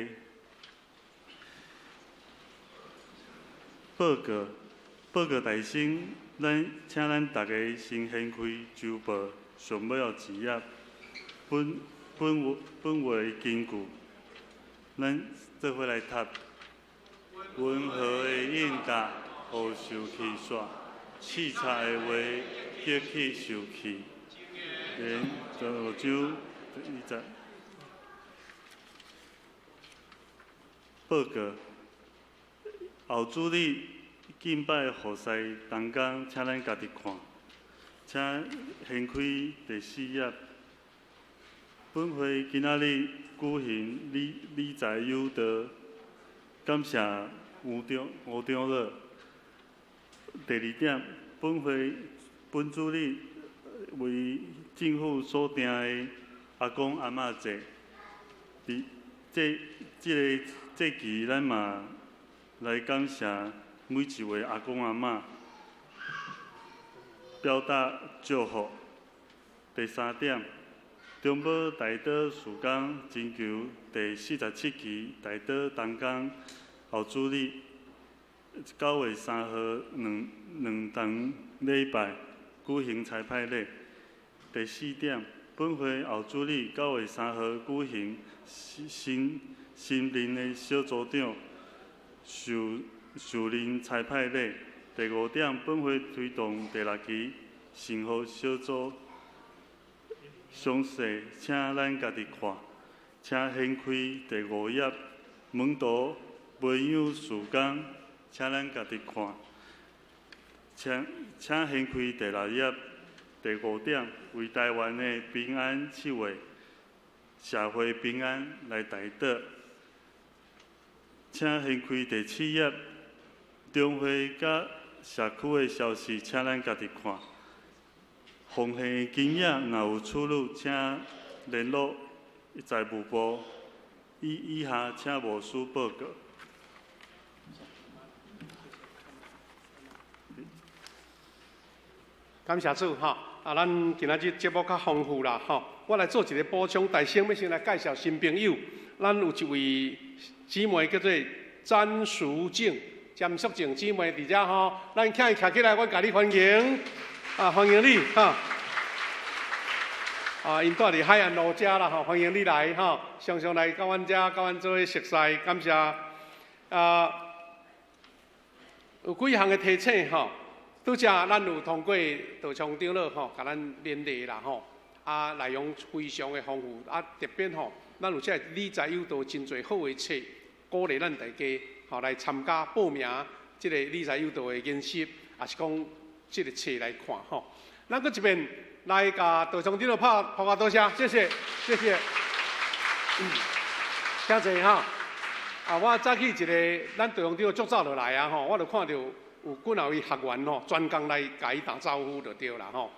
Speaker 4: 報告，報告大先，咱請咱逐家先掀開週報上尾後一頁，本本本話的根據，咱做伙來讀。溫和的應答，予受氣煞；刺賊的話，激起受氣。箴言五章一節。報告，後主日敬拜服侍同工，請咱家己看，請掀開第四頁。本會今仔日舉行理理財誘導，感謝吳長吳長老。第二點，本會本主日為政府所訂的阿公阿嬤節，佇這這个節期，咱嘛來感謝每一位阿公阿嬤，表達祝福。第三點，中保代禱事工徵求第47期代禱同工後主日9月3號兩兩堂禮拜舉行差派禮。第四點，本會後主日9月3號舉行新新任的小組長受受任差派禮。第五點，本會推動第六期幸福小組，詳細請咱家己看，請掀開第五頁門徒培養事工，請咱家己看，請請掀開第六頁第五點，為台灣的平安7月社會平安來代禱。請掀開第七頁，中會佮社區的消息，請咱家己看。奉獻的金額若有出入，請聯絡財務部。以以下請牧師報告。
Speaker 3: 感謝主吼！啊，咱今仔日節目較豐富啦吼。我來做一個補充，大先欲先來介紹新朋友。咱有一位姊妹叫做詹淑靜，詹淑靜姊妹佇遮吼，咱請伊徛起來，我共你歡迎，啊，歡迎你哈。啊，𪜶住佇海岸路遮啦吼，歡迎你來吼，常常來到阮遮，佮阮做伙熟似，感謝。啊，有幾項的提醒吼，拄才咱有通過道場長老吼，共咱勉勵啦吼，啊，內容非常的豐富，啊，特別吼，咱有這個理財誘導真濟好的冊，鼓勵咱大家吼來參加報名這个理財誘導的研習，也是講這个冊來看吼。咱閣一遍來共道場長老拍拍個多謝，謝謝，謝謝。請坐哈。啊，我早起一个，咱道場長老足早就來啊吼，我就看著有幾若位學員吼，專工來共伊打招呼就對啦吼。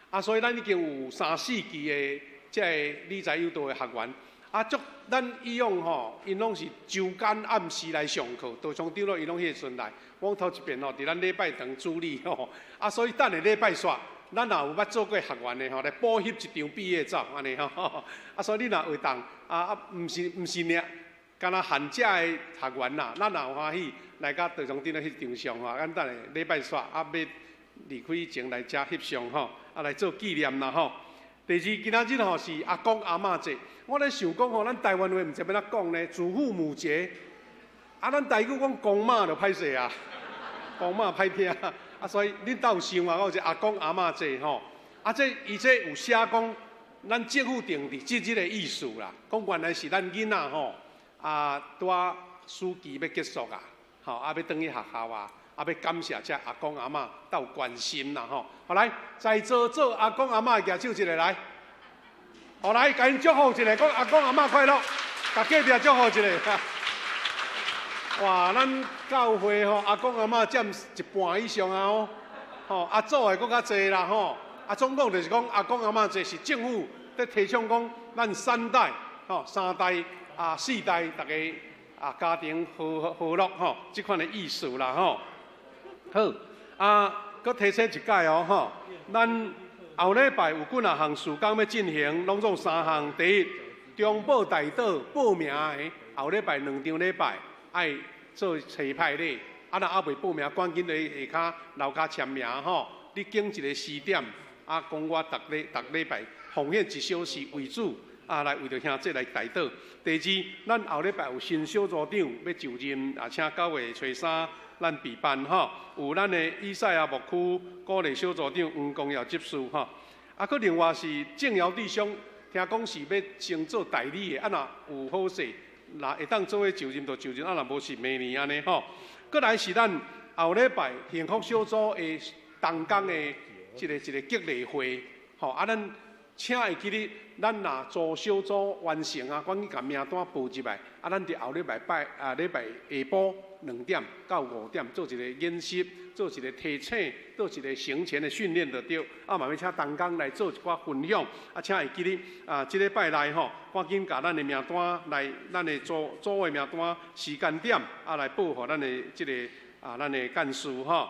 Speaker 3: 啊，所以咱已經有三四期的這個理財誘導的學員。啊，足咱以往吼，𪜶攏是周間暗時來上課，道場長老伊攏彼個時陣來。我頭一遍吼，佇咱禮拜堂主禮吼，啊，所以等下禮拜煞，咱若有捌做過學員的吼，來補翕一張畢業照，按呢吼。啊，所以你若會當啊啊，毋是毋是爾，敢若限遮的學員啦，咱若有歡喜來佮道場長老翕張相吼，咱等下禮拜煞啊，欲離開前來遮翕相吼，啊來做紀念啦吼。第二，今仔日吼是阿公阿嬤節，我咧想講吼，咱台灣話毋知欲按怎講呢？祖父母節，啊，咱台語講公媽就歹勢啊，公媽歹聽，啊，所以恁兜有想啊，有一個阿公阿嬤節吼，啊，這伊這有寫講，咱政府定佇這日的意思啦，講原來是咱囡仔吼，啊，拄仔暑期欲結束啊，吼，啊，欲轉去學校啊。啊，欲感謝遮阿公阿嬤鬥關心啦吼！好來，在座做阿公阿嬤的舉手一下來，好來，共𪜶祝福一下，講阿公阿嬤快樂，共隔壁祝福一下。哇，咱教會吼，阿公阿嬤佔一半以上啊哦，吼，啊祖的閣較濟啦吼，啊總共就是講阿公阿嬤這是政府佇提倡講，咱三代吼，三代啊四代逐家啊家庭和和樂吼，這款的意思啦吼。好，啊，閣提醒一擺哦，吼，咱後禮拜有幾若項事工欲進行，攏總三項。第一，中保代禱報名的，後禮拜兩場禮拜愛做齊派禮。啊，若猶未報名，趕緊來下跤樓跤簽名吼。你揀一個時點，啊，講我逐禮逐禮拜奉獻一小時為主，啊，來為著兄弟來代禱。第二，咱後禮拜有新小組長欲就任，啊，請9月初3。咱備辦吼，有咱的以賽亞牧區鼓勵小組長黃光耀執事吼，啊，閣另外是正耀弟兄，聽講是欲先做代理的，啊，若有好勢，若會當做伙就任就就任，啊，若無是明年按呢吼。閣來是咱後禮拜幸福小組的同工的一個一個激勵會，吼，啊，咱請會記得，咱若組小組完成啊，趕緊共名單報入來，啊，咱佇後禮拜拜啊禮拜下晡2點到5點做一個演習，做一個提醒，做一個行前的訓練就對。啊，嘛欲請同工來做一寡分享，啊，請會記得啊，這禮拜內吼，趕緊共咱的名單來，咱的組組的名單時間點啊來報予咱的這個啊，咱的幹事吼。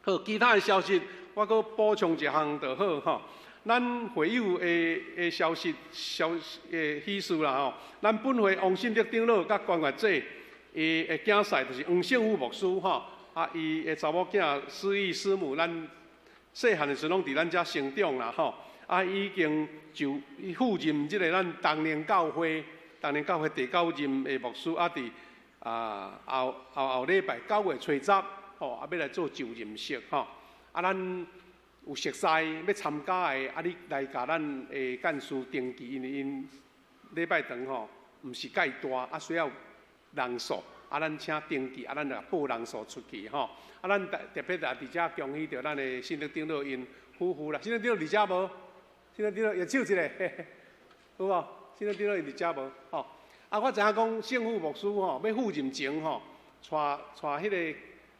Speaker 3: 好，其他的消息我閣補充一項就好吼。咱會友的的消息消的喜事啦吼，咱本會王信德長老佮關月姐，伊的囝婿就是黃勝武牧師吼，啊，伊的查某囝師姨師母，咱細漢的時攏佇咱遮成長啦吼，啊，已經就赴任這个咱東寧教會，東寧教會第九任的牧師，啊，佇啊後後後禮拜9月初10，吼，啊，欲來做就任式吼，啊，咱。有熟似欲參加的，啊，你來共咱的幹事登記，因為𪜶禮拜堂吼，毋是蓋大，啊，需要人數，啊，咱請登記，啊，咱來報人數出去吼。啊，咱特特別也佇遮恭喜著咱的信德長老𪜶夫婦啦。信德長老佇遮無？信德長老舉手一下，有無？信德長老𪜶佇遮無？吼。啊，我知影講聖父牧師吼，欲赴任前吼，帶帶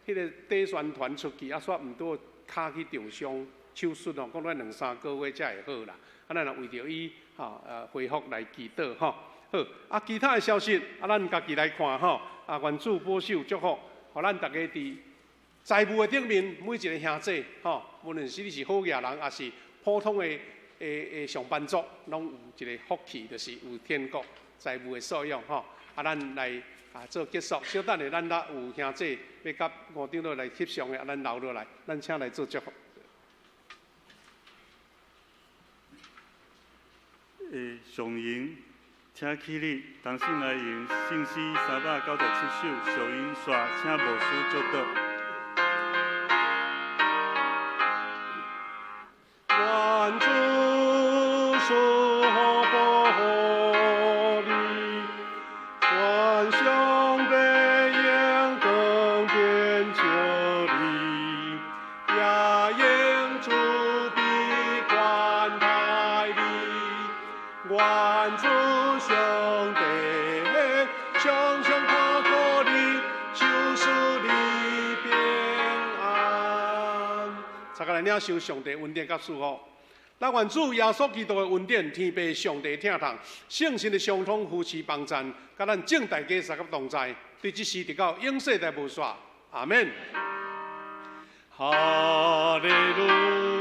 Speaker 3: 彼個短宣團出去，啊，煞毋拄跤去受傷手術吼，講欲兩三個月才會好啦。啊，咱也為著伊吼，恢復來祈禱吼。好，啊，其他的消息，啊，咱家己來看吼。啊，願主保守祝福，予咱逐家佇財務的頂面，每一个兄弟吼，無論是你是好額人，抑是普通的的的上班族，攏有一个福氣，就是有天國財務的素養吼。啊，咱來啊做結束，小等下咱若有兄弟欲佮吳長老來翕相的，啊，咱留落來，咱請來做祝福。
Speaker 4: 上營，請起立，同心來吟聖詩397首，小音刷，請牧師祝禱。
Speaker 3: 願主賜福予你，願上帝用光遍照你，也用慈悲關待你。願主上帝常常看顧你，賞賜你平安。大家來領受上帝恩典佮祝福。咱願主耶穌基督的恩典、天父上帝疼痛、聖神的相通扶持幫贊，佮咱眾大家三佮同在，對這時直到永世代無煞。阿們。哈利路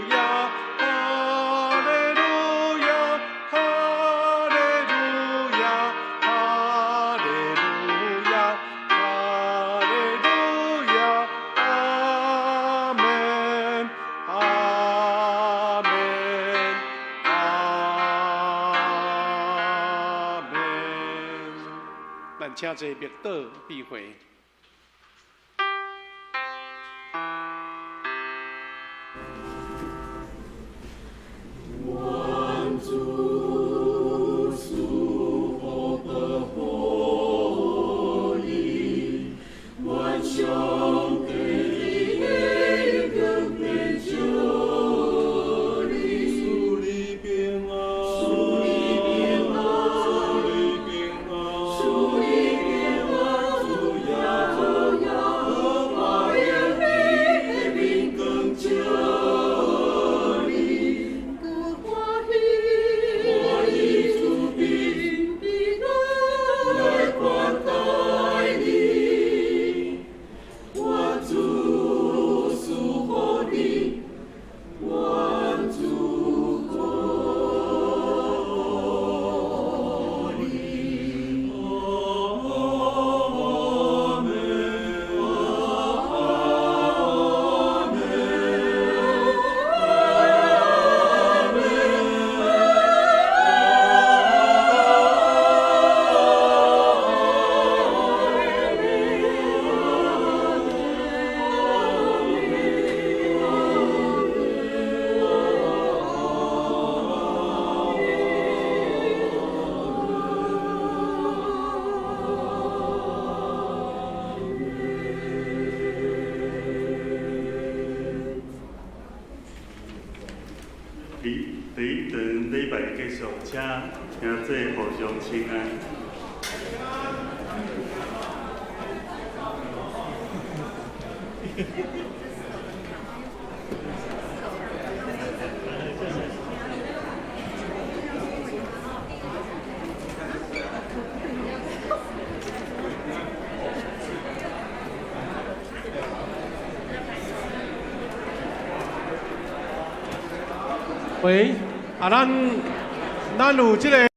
Speaker 3: 亞，哈利路亞，哈利路亞，哈利路亞，哈利路亞，阿們，阿們，阿們。咱請坐默禱閉會。
Speaker 6: 願主賜福予你，願上帝的光遍照你，
Speaker 7: 賜你平安，
Speaker 6: 賜你平安，
Speaker 7: 賜你平安，
Speaker 6: 賜你平安，主耶
Speaker 4: 第一堂禮拜結束，請兄弟互相請安。
Speaker 3: 喂，啊，咱有這个。